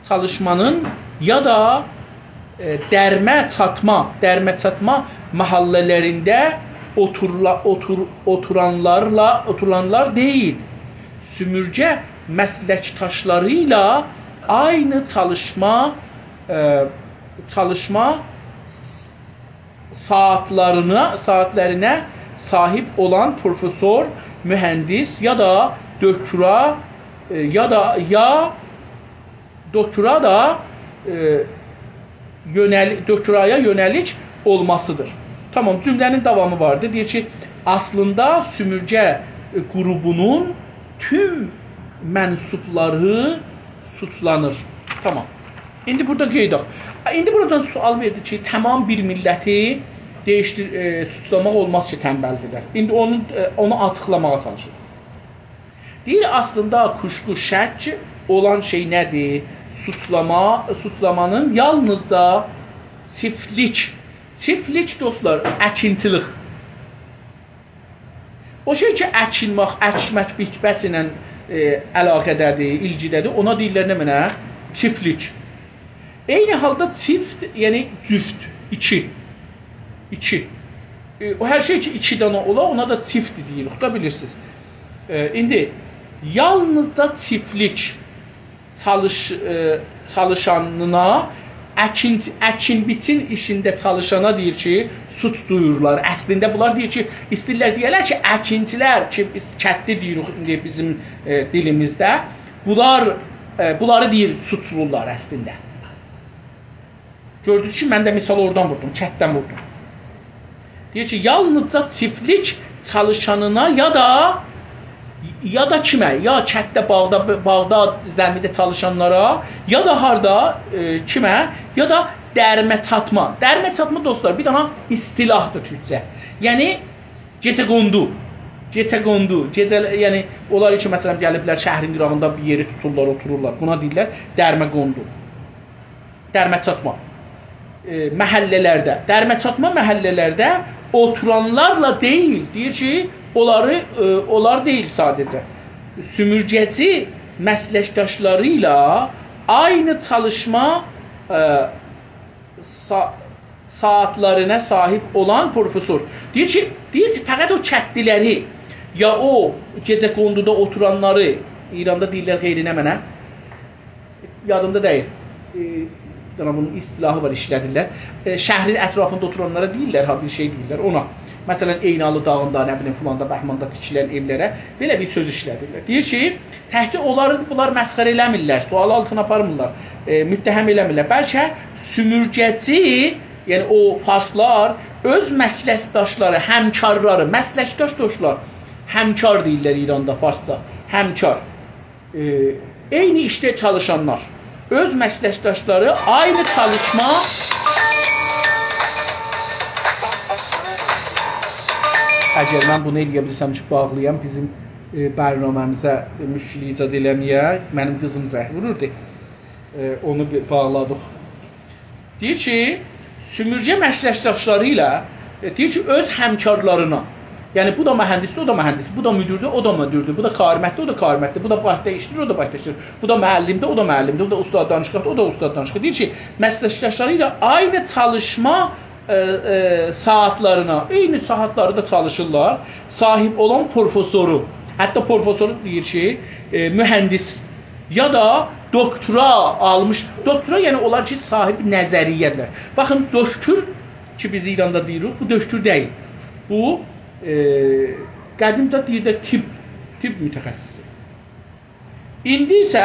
چالیشمانین یا دا، ائ، درمه چاتما، درمه چاتما محله‌لرینده اوتورلا-، اوتور-، اوتورانلارلا، اوتورانلار دئییل. سومورگه مسلکداشلاری ایله عینی چالیشما، ائ، چالیشما ساعاتلارینا، ساعاتلارینه صاحیب اولان پروفسور، مهندس یا دا دکترا، ائ، یا دا، یا دکترا دا، ائ، یؤنل-، دکترایا یؤنه‌لیک اولماسیدیر. تامام، جمله‌نین داوامی واردی. دئییر کی، اصلیندا سومورگه، ائ، قروپونون توم منسوبلاری سوچلانیر. تامام. ایندی بورادا قئییدک. ایندی بورادا سؤال وئردی کی، تامام بیر میللتی دییشدیر-، ائ، سوچلاماق اولماز کی، تنبلدیرلر. ایندی اونو، ائ، اونو آچیقلاماغا چالیشیر. دئییر، اصلیندا کوشکو، شک اولان شئی نه‌دیر؟ سوچلاما، سوچلامانین یالنیزجا چیفتلیک. چیفتلیک، دوستلار، اکینچیلیک. او شئی کی، اکینمک، اکمک، بیچمک ایله، ائ، علاقه‌ده‌دیر، ایلگیده‌دیر، اونا دئییرلر نمنه؟ چیفتلیک. عینی حالدا چیفت، یعنی جفت، ایکی. ایکی. ائ، او هر شئی کی، ایکی دنه اولا، اونا دا چیفت دئییریک، دا بیلیرسینیز. ائ، ایندی یالنیزجا چیفتلیک چالیش-، ائ، چالیشانینا، اکین-، اکین-بیچین ایشینده چالیشانا دئییر کی، سوچ دویورلار. اصلینده بونلار دئییر کی، ایسته‌ییرلر دئیه‌لر کی، اکینچیلر کی، بیز کتلی دئییریک ایندی بیزیم، ائ، دیلیمیزده، بونلار، ائ، بونلاری دئییر، سوچلولار اصلینده. گؤردونوز کی، من ده مثال اورادان ووردوم، کتدن ووردوم. دئییر کی، یالنیزجا چیفتلیک چالیشانینا یا دا، یا دا کیمه؟ یا کتده، باغدا، باغدا، زمیده چالیشانلارا، یا دا هاردا، ائ، کیمه؟ یا دا درمه چاتما. درمه چاتما، دوستلار، بیر دنه اصطلاحدیر تورکجه. یعنی، گئجه‌قوندو. گئجه‌قوندو. گئجه، یعنی، اونلار کی، مثلا، گلیبلر شهرین قیراغیندا بیر یئری توتورلار، اوتورورلار. بونا دئییرلر درمه‌قوندو. درمه چاتما، ائ، محله‌لرده، درمه چاتما محله‌لرده اوتورانلارلا دئییل، دئییر کی، اونلاری، ائ، اونلار دئییل ساده‌جه. سومورگه‌چی مسلکداشلاری ایله عینی چالیشما، ائ، سا-، ساعاتلارینا صاحیب اولان پروفسور. دئییر کی، دئییر، فقط او کتلی‌لری، یا او گئجه‌قوندودا اوتورانلاری، ایراندا دئییرلر غیر نمنه، یادیمدا دئییل. ائ، بیر دنه بونون اصطلاحی وار، ایشله‌دیرلر. ائ، شهرین اطرافیندا اوتورانلارا دئییرلر ها، بیر شئی دئییرلر. اونا، مثلا، عینالی داغیندا، نه بیلیم، فلاندا، بهماندا تیکیلن ائولره بئله بیر سؤز ایشله‌دیرلر. دئییر کی، تکجه اونلاری بونلار مسخره ائله‌میرلر، سؤال آلتینا آپارمیرلار، ائ، متهم ائله‌میرلر. بلکه سومورگه‌چی، یعنی او فارسلار اؤز مسلکداشلاری، همکارلاری، مسلکداش، دوستلار، همکار دئییرلر ایراندا فارسجا، همکار. ائ، عینی ایشده چالیشانلار، اؤز مسلکداشلاری عینی چالیشما، اگر من بونو ائله‌یه بیلسم کی، باغلایام، بیزیم، ائ، برنامه‌میزه، ائ، مشکل ایجاد ائله‌مه‌یه، منیم قیزیم زنگ ووروردو. ائ، اونو بیر باغلادیق. دئییر کی، سومورگه مسلکداشلاری ایله، ائ، دئییر کی، اؤز همکارلارینا، یعنی بو دا مهندسدیر، او دا مهندسدیر، بو دا مدیردیر، او دا مدیردیر، بو دا کارمنددیر، او دا کارمنددیر، بو دا بانکدا ایشله‌ییر، او دا بانکدا ایشله‌ییر، بو دا معلمدیر، او دا استاد دانشگاهدیر، او دا استاد دانشگاهدیر. دئییر کی، مسلکداشلاری ایله عینی چالیشما، ائ، ائ، ساعاتلارینا، عینی ساعاتلاردا چالیشیرلار، صاحیب اولان پروفسورو، حتی پروفسورو دئییر کی، ائ، مهندس یا دا دکترا آلمیش، دکترا، یعنی اونلار کی، صاحیب نظریه‌دیرلر. باخین، دکتر کی، بیز ایراندا دئییریک، بو دکتر دئییل. بو، ائ، قدیمجه دئییردی، طب، طب متخصصی. ایندی ایسه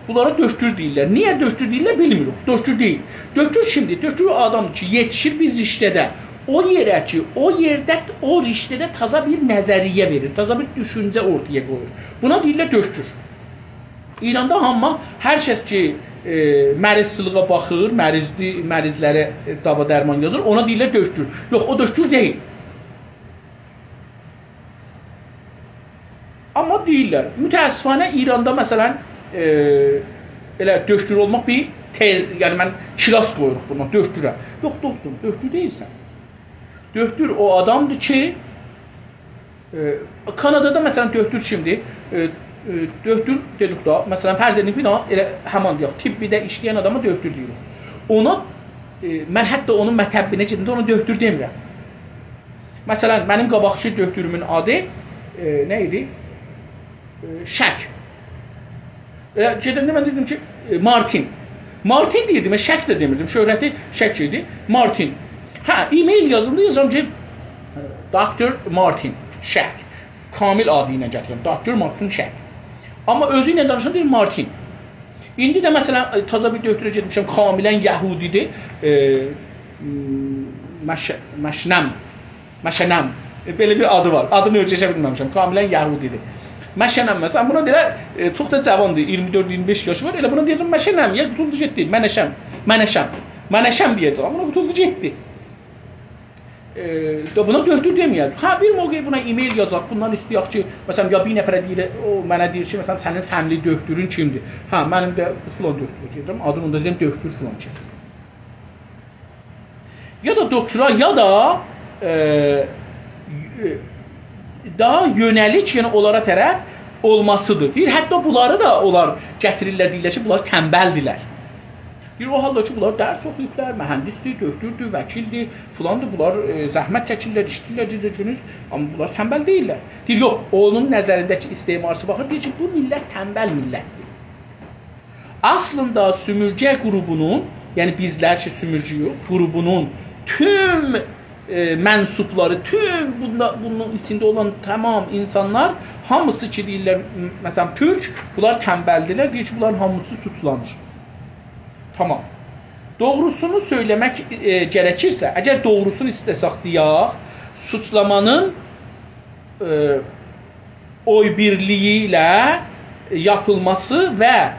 بونلارا دکتر دئییرلر. نییه دکتر دئییرلر، بیلمیریک. دکتر دئییل. دکتر کیمدیر؟ دکتر او آدامدیر کی، یئتیشیر بیر رشته‌ده. او یئره کی، او یئرده، او رشته‌ده تازا بیر نظریه وئریر، تازا بیر دوشونجه اورتایا قویور. بونا دئییرلر دکتر. ایراندا هامی، هر کس کی، ائ، مریضچیلیغا باخیر، مریضلی-، مریضلره، ائ، داوا درمان یازیر، اونا دئییرلر دکتر. یوخ، او دکتر دئییل. آمما دئییرلر، متأسفانه ایراندا، مثلا، ائ، ائله دکتر اولماق بیر تئز، یعنی من کلاس قویوروق بونا، دکتره. یوخ، دوستوم، دکتر دئییلسن. دکتر او آدامدیر کی، ائ، کانادادا، مثلا، دکتر کیمدیر؟ ائ، ائ، دؤکتور دئدیک دا، مثلا، فرض ائدین کی، ائله همان دئیک، طبی‌ده ایشله‌ین آداما دؤکتور دئییریک. اونا، ائ، من حتی اونون مطبینه گئدنده اونا دؤکتور دئمیرم. مثلا، منیم قاباقکی دؤکتورومون آدی، ائ، نه ایدی؟ ائ، شک. ائ، گئدنده من دئدیم کی، ائ، مارتین. مارتین دئییردیم، من شک ده دئمیردیم. شهرتی شک ایدی. مارتین. هه، ایمیل یازاندا یازیرام کی، دکتر مارتین شک. کامل آدی ایله گتیرم. دکتر مارتین شک. آمما اؤزو ایله دانیشاندا دئییر مارتین. ایندی ده، مثلا، ائ، تازا بیر دؤکتوره گئتمیشم، کاملا یهودی‌دیر. ائ، م، مش-، مشنم. مشنم. ائ، بئله بیر آدی وار. آدینی اؤیره‌شه بیلمه‌میشم. کاملا یهودی‌دیر. مشنم، مثلا، بونا دئییرلر، ائ، چوخ دا جاواندیر، اییرمی دؤرد، اییرمی بئش یاشی وار. ائله بونا دئیه‌جم مشنم، یا قوتولدو گئتدی. منشم، منشم. منشم دئیه‌جم، بونا قوتولدو گئتدی. ائ، دا بونا دؤکتور دئمه‌یک. هه، بیر موقع بونا ایمیل یازاق، بوندان ایسته‌یک کی، مثلا، یا بیر نفره دئییر، او منه دئییر کی، مثلا، سنین فامیلی دؤکتورون کیمدیر؟ هه، منیم ده فلان دؤکتور گئدیرم، آدینی اوندا دئییرم، دؤکتور فلان کس. یا دا دکترا، یا دا، ائ، داها یؤنه‌لیک، یعنی اونلارا طرف اولماسیدیر. دئییر، حتی بونلاری دا اونلار گتیریرلر، دئییرلر کی، بونلار تنبلدیرلر. دئییر، او حالدا کی، بونلار درس اوخویوبلار، مهندسدیر، دؤکتوردور، وکیلدیر، فلاندیر، بونلار، ائ، زحمت چکیرلر، ایشله‌ییرلر گئجه گوندوز، آمما بونلار تنبل دئییللر. دئییر، یوخ، اونون نظرینده‌کی استعمارچی باخیر، دئییر کی، بو میللت تنبل میللتدیر. اصلیندا سومورگه قروپونون، یعنی بیزلر کی، سومورگه‌یوخ، قروپونون توم، ائ، منسوبلاری، توم بوندا، بونون ایچینده اولان تمام اینسانلار، هامیسی کی، دئییرلر، م-، مثلا، تورک، بونلار تنبلدیرلر، دئییر کی، بونلارین هامیسی سوچلانیر. تامام. دوغروسونو سؤیله‌مک، ائ، گرکیرسه، اگر دوغروسونو ایسته‌سک دئیک، سوچلامانین، ائ، اوی بیرلیگی ایله یاپیلماسی و، ائ،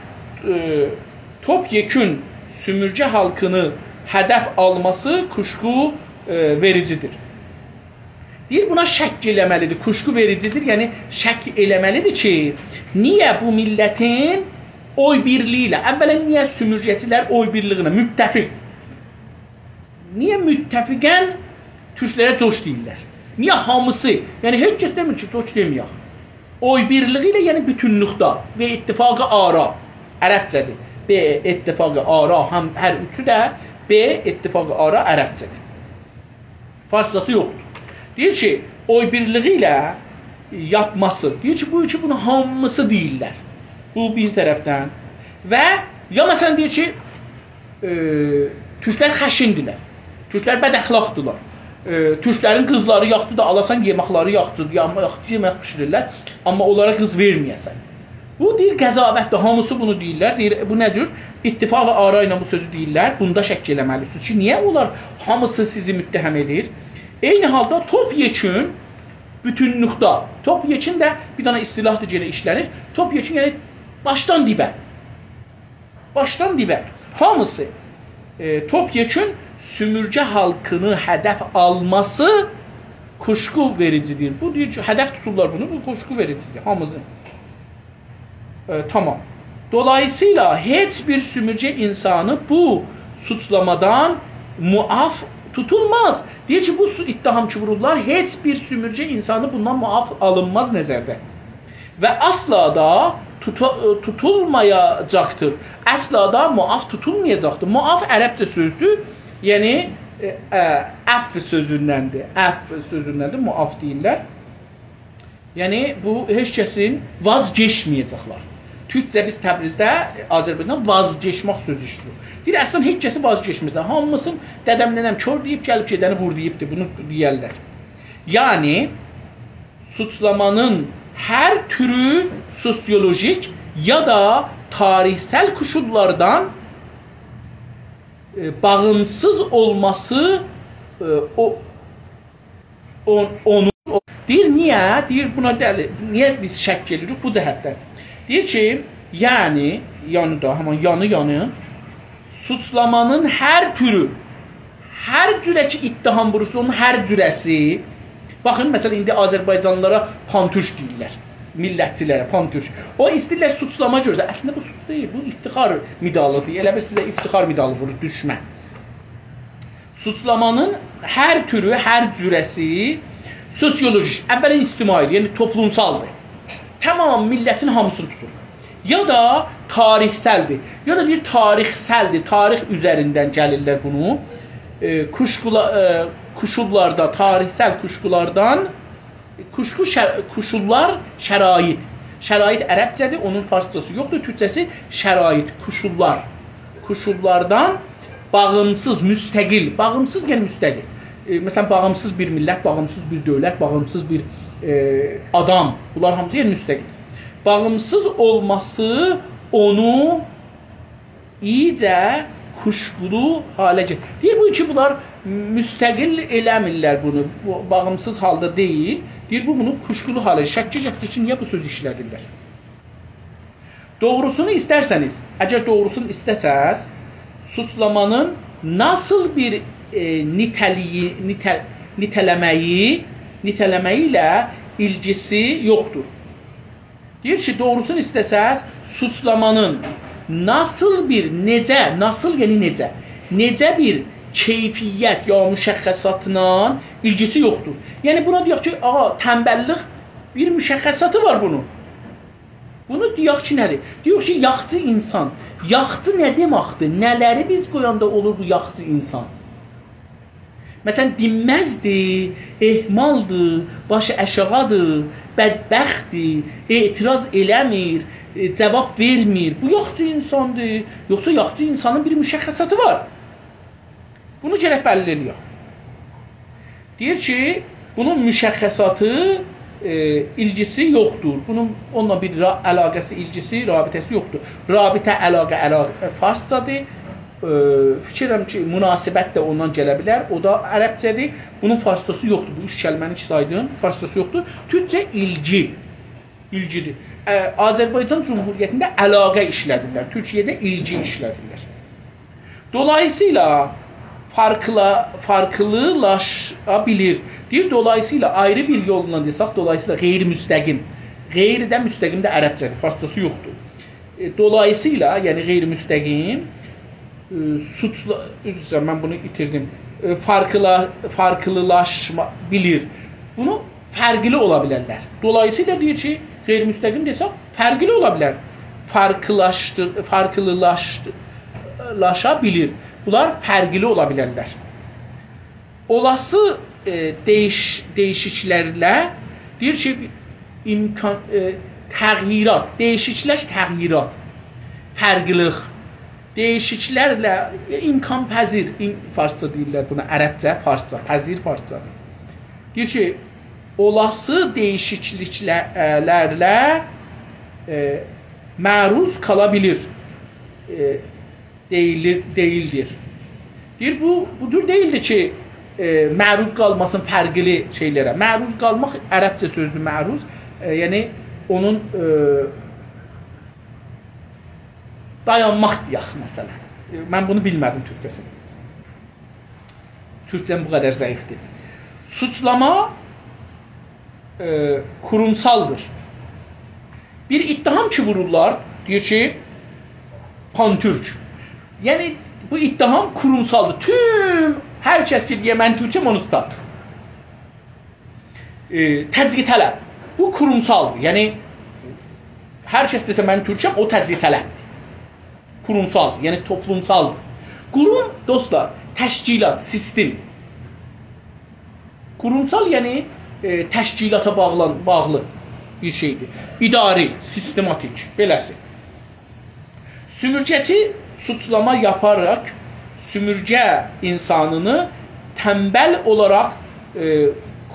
توپ‌یکون سومورگه خالقینی هدف آلماسی کوشکو، ائ، وئریجیدیر. دئییر، بونا شک ائله‌مه‌لیدیر، کوشکو وئریجیدیر، یعنی شک ائله‌مه‌لیدیر کی، نییه بو میللتین اوی بیرلیگی ایله، اولا نییه سومورگه‌چیلر اوی بیرلیگینه متفق، نییه متفقاً تورکلره جوش دئییرلر؟ نییه هامیسی؟ یعنی هئچ کس دئمیر کی، جوش دئمه‌یک. اوی بیرلیگی ایله، یعنی بوتونلوکده، به اتفاق آرا، عربجه‌دیر. به اتفاق آرا، هم هر اوچو ده به اتفاق آرا عربجه‌دیر. فارسجاسی یوخدور. دئییر کی، اوی بیرلیگی ایله یاپماسی. دئییر کی، بو کی، بونو هامیسی دئییرلر. بو بیر طرفدن. و یا مثلا دئییر کی، ائ، تورکلر خشن‌دیرلر. تورکلر بداخلاقدیرلار. ائ، تورکلرین قیزلاری یاخشیدیر، آلاسان یئمکلری یاخشیدیر، یاما-، یاخشی یئمک بیشیریرلر، آمما اونلارا قیز وئرمه‌یه‌سن. بو دئییر قضاوتدیر، هامیسی بونو دئییرلر. دئییر، بو نه جور؟ اتفاق آرا ایله بو سؤزو دئییرلر. بوندا شک ائله‌مه‌لیسینیز کی، نییه اونلار هامیسی سیزی متهم ائدیر؟ عینی حالدا توپ‌یکون بوتونلوکده، توپ‌یکون ده بیر دنه اصطلاحدیر، یئنه ایشله‌نیر. توپ‌یکون، یعنی باشدان دیبه. باشدان دیبه. هامیسی، ائ، توپ‌یکون سومورگه خالقینی هدف آلماسی کوشکو وئریجیدیر. بو دئییر کی، هدف توتورلار بونو، بو کوشکو وئریجیدیر. هامیسی. ائ، تامام. دولاییسییلا هئچ بیر سومورگه اینسانی بو سوچلامادان معاف توتولماز. دئییر کی، بو سو-، اتهام کی وورورلار، هئچ بیر سومورگه اینسانی بوندان معاف آلینماز نظرده. و اصلا دا توتا-، توتولمایاجاقدیر. اصلا دا معاف توتولمایاجاقدیر. معاف عربجه سؤزدور. یعنی، ائ، ائ، عفو سؤزوندندیر. عفو سؤزوندندیر، معاف دئییرلر. یعنی، بو هئچ کسین واز گئچمه‌یه‌جکلر. تورکجه بیز تبریزده، آذربایجاندا واز گئچمک سؤزو ایشله‌ییریک. دئییر، اصلا هئچ کسی واز گئچمه‌یه‌جک. هامیسین دده‌م ننه‌م کور دئییب، گلیب گئدنی وور دئییبدیر. بونو دئیرلر. یعنی، سوچلامانین هر تورو سوسیولوژیک یا دا تاریخسل کوشوللاردان، ائ، باغیمسیز اولماسی، ائ، او، اون-، اونو، او، دئییر، نییه؟ دئییر، بونا دلیل، نییه بیز شک ائدیریک بو جهتدن؟ دئییر کی، یعنی، یعنی دا، همان یعنی، یعنی، سوچلامانین هر تورو، هر جوره کی، اتهام وورورسا، اونون هر جوره‌سی، باخین، مثلا، ایندی آذربایجانلیلارا پان‌تورک دئییرلر، میللتچیلره پان‌تورک. او ایسته‌ییرلر سوچلاما گؤرسه، اصلینده بو سوچ دئییل، بو افتخار مدالیدیر. ائله بیل سیزه افتخار مدالی وورور دوشمن. سوچلامانین هر تورو، هر جوره‌سی سوسیولوژیک، اولا اجتماعی، یعنی توپلومسالدیر. تمام میللتین هامیسینی توتور. یا دا تاریخسلدیر. یا دا دئییر، تاریخسلدیر. تاریخ اوزریندن گلیرلر بونو. ائ، کوشکولا-، ائ، کوشوللاردا، تاریخسل کوشکولاردان، کوشکو شر-، کوشوللار شرایط. شرایط عربجه‌دیر، اونون فارسجاسی یوخدور، تورکجه‌سی شرایط، کوشوللار. کوشوللاردان باغیمسیز، مستقل، باغیمسیز، یعنی مستقل. ائ، مثلا، باغیمسیز بیر میللت، باغیمسیز بیر دؤولت، باغیمسیز بیر، ائ، آدام. بونلار هامیسی، یعنی مستقل. باغیمسیز اولماسی اونو اییجه کوشکولو حاله گتیریر. دئییر، بو کی، بونلار مستقل ائله‌میرلر بونو، بو، باغیمسیز حالدا دئییل. دئییر، بو بونو کوشکولو حاله، شکّه گتیریر کی، نییه بو سؤزو ایشله‌دیرلر؟ دوغروسونو ایسترسنیز، اگر دوغروسونو ایسته‌سز، سوچلامانین ناسیل بیر، ائ، نیته‌لیگی، نیته-، نیته‌له‌مه‌یی، نیته‌له‌مه‌یی ایله ایلگیسی یوخدور. دئییر کی، دوغروسونو ایسته‌سز، سوچلامانین ناسیل بیر، نئجه، ناسیل یعنی نئجه، نئجه بیر کیفیت یا مشخصاتلا ایلگیسی یوخدور. یعنی، بونا دئیک کی، آغا، تنبللیک بیر مشخصاتی وار بونون. بونو دئیک کی، نه‌دیر؟ دئیک کی، یاخچی اینسان. یاخچی نه دئمکدیر؟ نه‌لری بیز قویاندا اولور بو یاخچی اینسان؟ مثلا، دینمزدیر، اهمالدیر، باشی آشاغیدیر، بدبختدیر، اعتراض ائله‌میر، ائ، جواب وئرمیر. بو یاخچی اینساندیر، یوخسا یاخچی اینسانین بیر مشخصاتی وار؟ بونو گرک بللی ائله‌یک. دئییر کی، بونون مشخصاتی، ائ، ایلگیسی یوخدور. بونون اونونلا بیر را-، علاقه‌سی، ایلگیسی، رابطه‌سی یوخدور. رابطه، علاقه، علاقه، ائ، فارسجادیر. ائ، فیکیر ائدیرم کی، مناسبت ده اوندان گله بیلر. او دا عربجه‌دیر. بونون فارسجاسی یوخدور. بو اوچ کلمه‌نی کی سایدیم، فارسجاسی یوخدور. تورکجه ایلگی. ایلگیدیر. ائ، آذربایجان جمهوریتینده علاقه ایشله‌دیرلر، تورکیه‌ده ایلگی ایشله‌دیرلر. دولاییسییلا فارکلا-، فارکلیلاشا بیلیر. دئییر، دولاییسییلا آیری بیر یولونان دئسک، دولاییسییلا غیر مستقیم. غیر ده مستقیم ده عربجه‌دیر، فارسجاسی یوخدور. ائ، دولاییسییلا، یعنی غیر مستقیم، ائ، سوچلا-، عذر ایسته‌ییرم، من بونو ایتیردیم. ائ، فارکلا-، فارکلیلاشما بیلیر. بونو فرقلی اولا بیلرلر. دولاییسییلا دئییر کی، غیر مستقیم دئسک، فرقلی اولا بیلر. فارکلیلاشدی-، فارکلیلاشدی-، لاشا بیلیر. بونلار فرقلی اولا بیلرلر. اولاسی، ائ، دییش-، دییشیکلرله دئییر کی، امکان، ائ، تغییرات، دییشیکلر، تغییرات، فرقلیلیک، دییشیکلرله، ائ، امکان‌پذیر، ام-، فارسجا دئییرلر بونا، عربجه، فارسجا، پذیر فارسجادیر. دئییر کی، اولاسی دییشیکلیکلرله، ائ، معروض قالا بیلیر. ائ، دئییلیر، دئییلدیر. دئییر، بو، بو جور دئییلدیر کی، ائ، معروض قالماسین فرقلی شئیلره. معروض قالماق عربجه سؤزدور، معروض. ائ، یعنی، اونون، ائ، دایانماق دئیک، مثلا. ائ، من بونو بیلمه‌دیم تورکجه‌سینی. تورکجه‌م بو قدر ضعیفدیر. سوچلاما، ائ، قورومسالدیر. بیر اتهام کی وورورلار، دئییر کی، پان‌تورک. یعنی، بو اتهام قورومسالدیر. توم، هر کس کی دئیه، «من تورکم»، اونو توتار. ائ، تجزیه‌طلب. بو قورومسالدیر. یعنی، هر کس دئسه، «من تورکم»، او تجزیه‌طلبدیر. قورومسال، یعنی توپلومسال. قوروم، دوستلار، تشکیلات، سیستم. قورومسال، یعنی، ائ، تشکیلاتا باغلان-، باغلی بیر شئیدیر. اداری، سیستماتیک، بئله‌سی. سومورگه‌چی سوچلاما یاپاراق سومورگه اینسانینی تنبل اولاراق، ائ،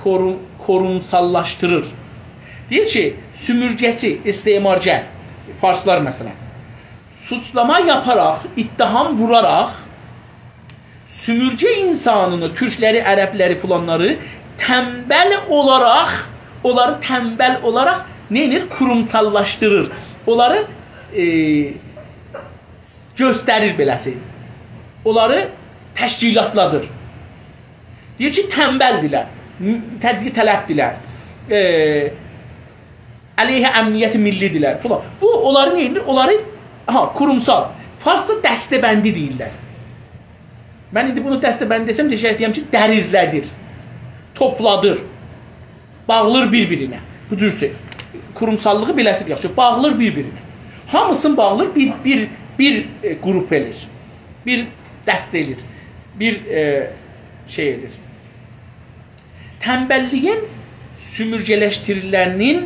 قورو-، قورومساللاشدیریر. دئییر کی، سومورگه‌چی، استعمارگر، فارسلار مثلا، سوچلاما یاپاراق، اتهام ووراراق سومورگه اینسانینی، تورکلری، عربلری، فلانلاری تنبل اولاراق، اونلاری تنبل اولاراق نه ائدیر؟ قورومساللاشدیریر. اونلاری، ائ، گؤستریر بئله‌سی. اونلاری تشکیلاتلادیر. دئییر کی، تنبلدیرلر، م-، تجزیه‌طلبدیرلر، ائ، علیه امنیت ملی‌دیرلر فلان. بو، اونلاری نه ائدیر؟ اونلاری، ها، قورومسال. فارسجا دسته‌بندی دئییرلر. من ایندی بونو دسته‌بندی دئسم، دئیه‌جک، دئیم کی، دریزله‌دیر، توپلادیر، باغلیر بیر-بیرینه. بو جور شئی. قورومساللیغی بئله‌سیدیر، یاخشی، باغلیر بیر-بیرینه. هامیسینی باغلیر، بیر، بیر، بیر، ائ، گروپ ائله‌ییر. بیر دسته ائله‌ییر. بیر، ائ، شئی ائله‌ییر. تنبللیگین سومورگه‌لشدیریلنین،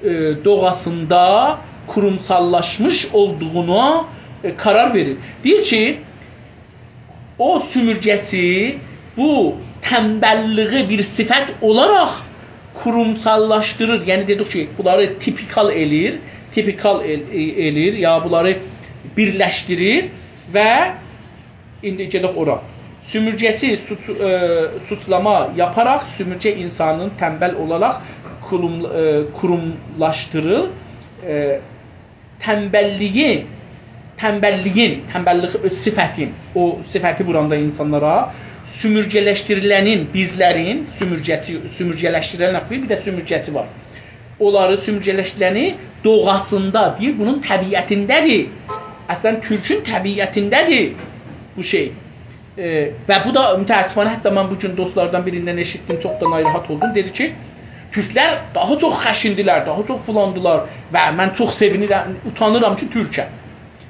ائ، دوغاسیندا قورومساللاشمیش اولدوغونا، ائ، قرار وئریر. دئییر کی، او سومورگه‌چی بو تنبللیگی بیر صفت اولاراق قورومساللاشدیریر. یعنی دئدیک کی، بونلاری تیپیکال ائله‌ییر، تیپیکال ائل-، ائ-، ائله‌ییر، یا بونلاری بیرلشدیریر و ایندی گئدک اورا. سومورگه‌چی سوچ-، ائ، سوچلاما یاپاراق سومورگه اینسانین تنبل اولاراق قوروم-، ائ، قوروملاشدیریر. ائ، تنبللیگی، تنبللیگین، تنبللیگی اؤز صفتین، او صفتی ووراندا اینسانلارا، سومورگه‌لشدیریلنین، بیزلرین، سومورگه‌چی، سومورگه‌لشدیریلن، بیر، بیر ده سومورگه‌چی وار. اونلاری، سومورگه‌لشدیریلنی دوغاسیندا، دئییر، بونون طبیعتینده‌دیر. اصلاً تورکون طبیعتینده‌دیر بو شئی. ائ، و بو دا متأسفانه، حتی من بو گون دوستلاردان بیریندن ائشیتدیم، چوخ دا ناراحت اولدوم. دئدی کی، تورکلر داها چوخ خشن‌دیلر، داها چوخ فلاندیلار و من چوخ سئوینیرم، اوتانیرام کی، تورکم.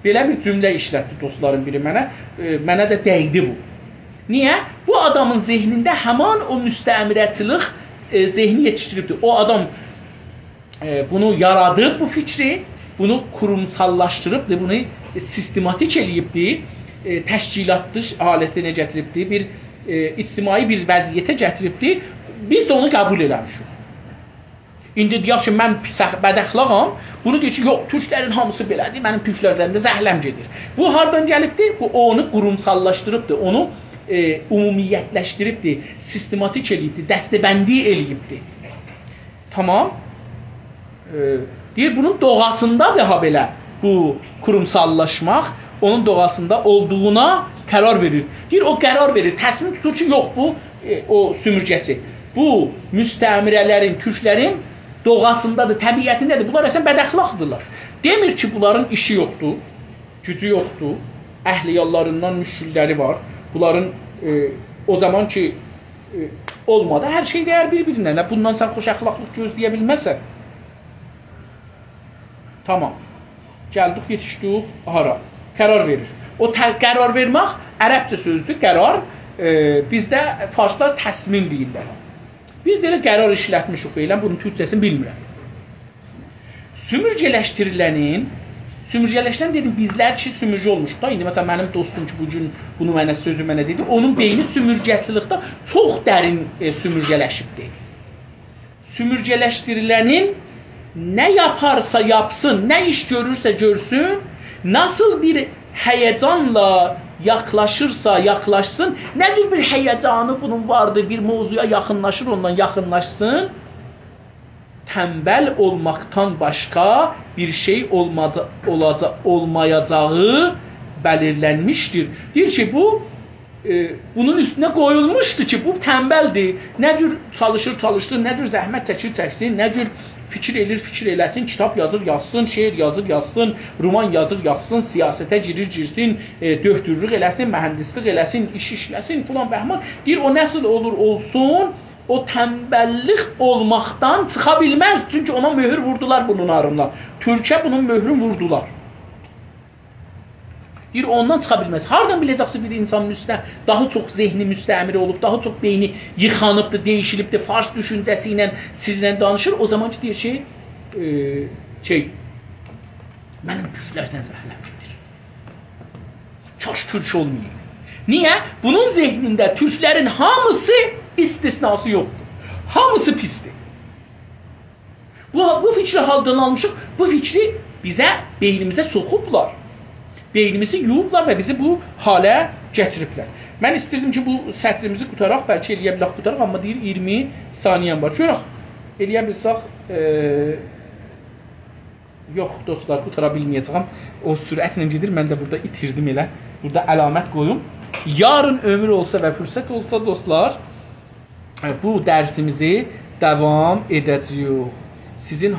بئله بیر جمله ایشلتدی دوستلارین بیری منه. ائ، منه ده دیدی بو. نییه؟ بو آدامین ذهنینده همان او مستعمره‌چیلیک، ائ، ذهنی یئتیشدیریبدیر. او آدام ائ، بونو یارادیب، بو فیکری، بونو قورومساللاشدیریبدیر، بونو، ائ، سیستماتیک ائله‌ییبدیر، ائ، تشکیلاتلی حالتینه گتیریبدیر، بیر، ائ، اجتماعی بیر وضعیته گتیریبدیر. بیز ده اونو قبول ائله‌میشیک. ایندی دئیک کی، من پیس اخ-، بداخلاغام. بونو دئییر کی، یوخ، تورکلرین هامیسی بئله‌دیر، منیم تورکلردن ده زهله‌م گئدیر. بو هاردان گلیبدیر؟ بو اونو قورومساللاشدیریبدیر، اونو، ائ، عمومیتلشدیریبدیر، سیستماتیک ائله‌ییبدیر، دسته‌بندی ائله‌ییبدیر. تامام. ائ، دئییر، بونون دوغاسیندادیر ها بئله بو قورومساللاشماق، اونون دوغاسیندا اولدوغونا قرار وئریر. دئییر، او قرار وئریر، تصمیم توتور کی، یوخ، بو، ائ، او سومورگه‌چی، بو مستعمره‌لرین، تورکلرین دوغاسیندادیر، طبیعتینده‌دیر. بونلار اصلاً بداخلاقدیرلار. دئمیر کی، بونلارین ایشی یوخدور، گوجو یوخدور، اهل عیاللاریندان مشکل‌لری وار. بونلارین، ائ، او زامان کی، ائ، اولمادی، هر شئی دَیَر بیر-بیرینه. نه، بوندان سن خوش اخلاقلیق گؤزله‌یه بیلمزسن. تامام. گلدیک، یئتیشدیک هارا؟ قرار وئریر. او ته-، قرار وئرمک عربجه سؤزدور، قرار. ائ، بیزده فارسلار تصمیم دئییرلر. بیز ده ائله قرار ایشلتمیشیک، ائله بونون تورکجه‌سینی بیلمیرم. سومورگه‌لشدیریلنین، سومورگه‌لشدیرن دئدیم، بیزلر کی، سومورگه اولموشوق دا. ایندی، مثلاً، منیم دوستوم کی، بو گون بونو منه، سؤزو منه دئدی، اونون بئینی سومورگه‌چیلیکده چوخ درین، ائ، سومورگه‌لشیبدیر. سومورگه‌لشدیریلنین نه یاپارسا یاپسین، نه ایش گؤرورسه گؤرسون، ناسیل بیر هیجانلا یاخلاشیرسا یاخلاشسین، نه جور بیر هیجانی بونون واردیر، بیر موضوعا یاخینلاشیر، اوندان یاخینلاشسین، تنبل اولماقدان باشقا بیر شئی اولماجا-، اولاجا-، اولمایاجاغی بلیرلنمیشدیر. دئییر کی، بو، ائ، بونون اوستونه قویولموشدو کی، بو تنبلدیر. نه جور چالیشیر، چالیشسین، نه جور زحمت چکیر، چکسین، نه جور فیکیر ائله‌ییر، فیکیر ائله‌سین، کیتاب یازیر، یازسین، شعر یازیر، یازسین، رومان یازیر، یازسین، سیاسته گیریر، گیرسین، ائ، دؤکتورلوک ائله‌سین، مهندسلیک ائله‌سین، ایش ایشله‌سین، فلان بهمان. دئییر، او نسیل اولور اولسون، او تنبللیک اولماقدان چیخا بیلمز. چونکی اونا مؤهور ووردولار بونون آریندا. تورکه بونون مؤهرون ووردولار. دئییر، اوندان چیخا بیلمز. هاردان بیله‌جکسن بیر اینسان مست-، داها چوخ ذهنی مستعمره اولوب، داها چوخ بئینی ییخانیبدیر، دییشیلیبدیر، فارس دوشونجه‌سی ایله سیزینله دانیشیر، او زامان کی، دئییر کی، ائ، شئی، منیم تورکلردن زهله‌م گئدیر. کاش تورک اولمایایدی. نییه؟ بونون ذهنینده تورکلرین هامیسی، استثناسی یوخدور. هامیسی پیسدیر. بو، بو فیکری هاردان آلمیشیق؟ بو فیکری بیزه، بئینیمیزه سوخوبلار. بئینیمیزی یویوبلار و بیزی بو حاله گتیریبلر. من ایستیردیم کی، بو سطریمیزی قوتاراق، بلکه ائلیه بیلک قوتاراق، آمما دئییر اییرمی ثانیه‌م وار. گؤرک، ائلیه بیلسک، ائ، یوخ، دوستلار، قوتارا بیلمه‌یه‌جه‌یم. او سرعتله گئدیر، من ده بورادا ایتیردیم ائله. بورادا علامت قویوم. یارین عؤمور اولسا و فرصت اولسا، دوستلار، ائ، بو درسیمیزی داوام ائده‌جه‌ییک. سیزین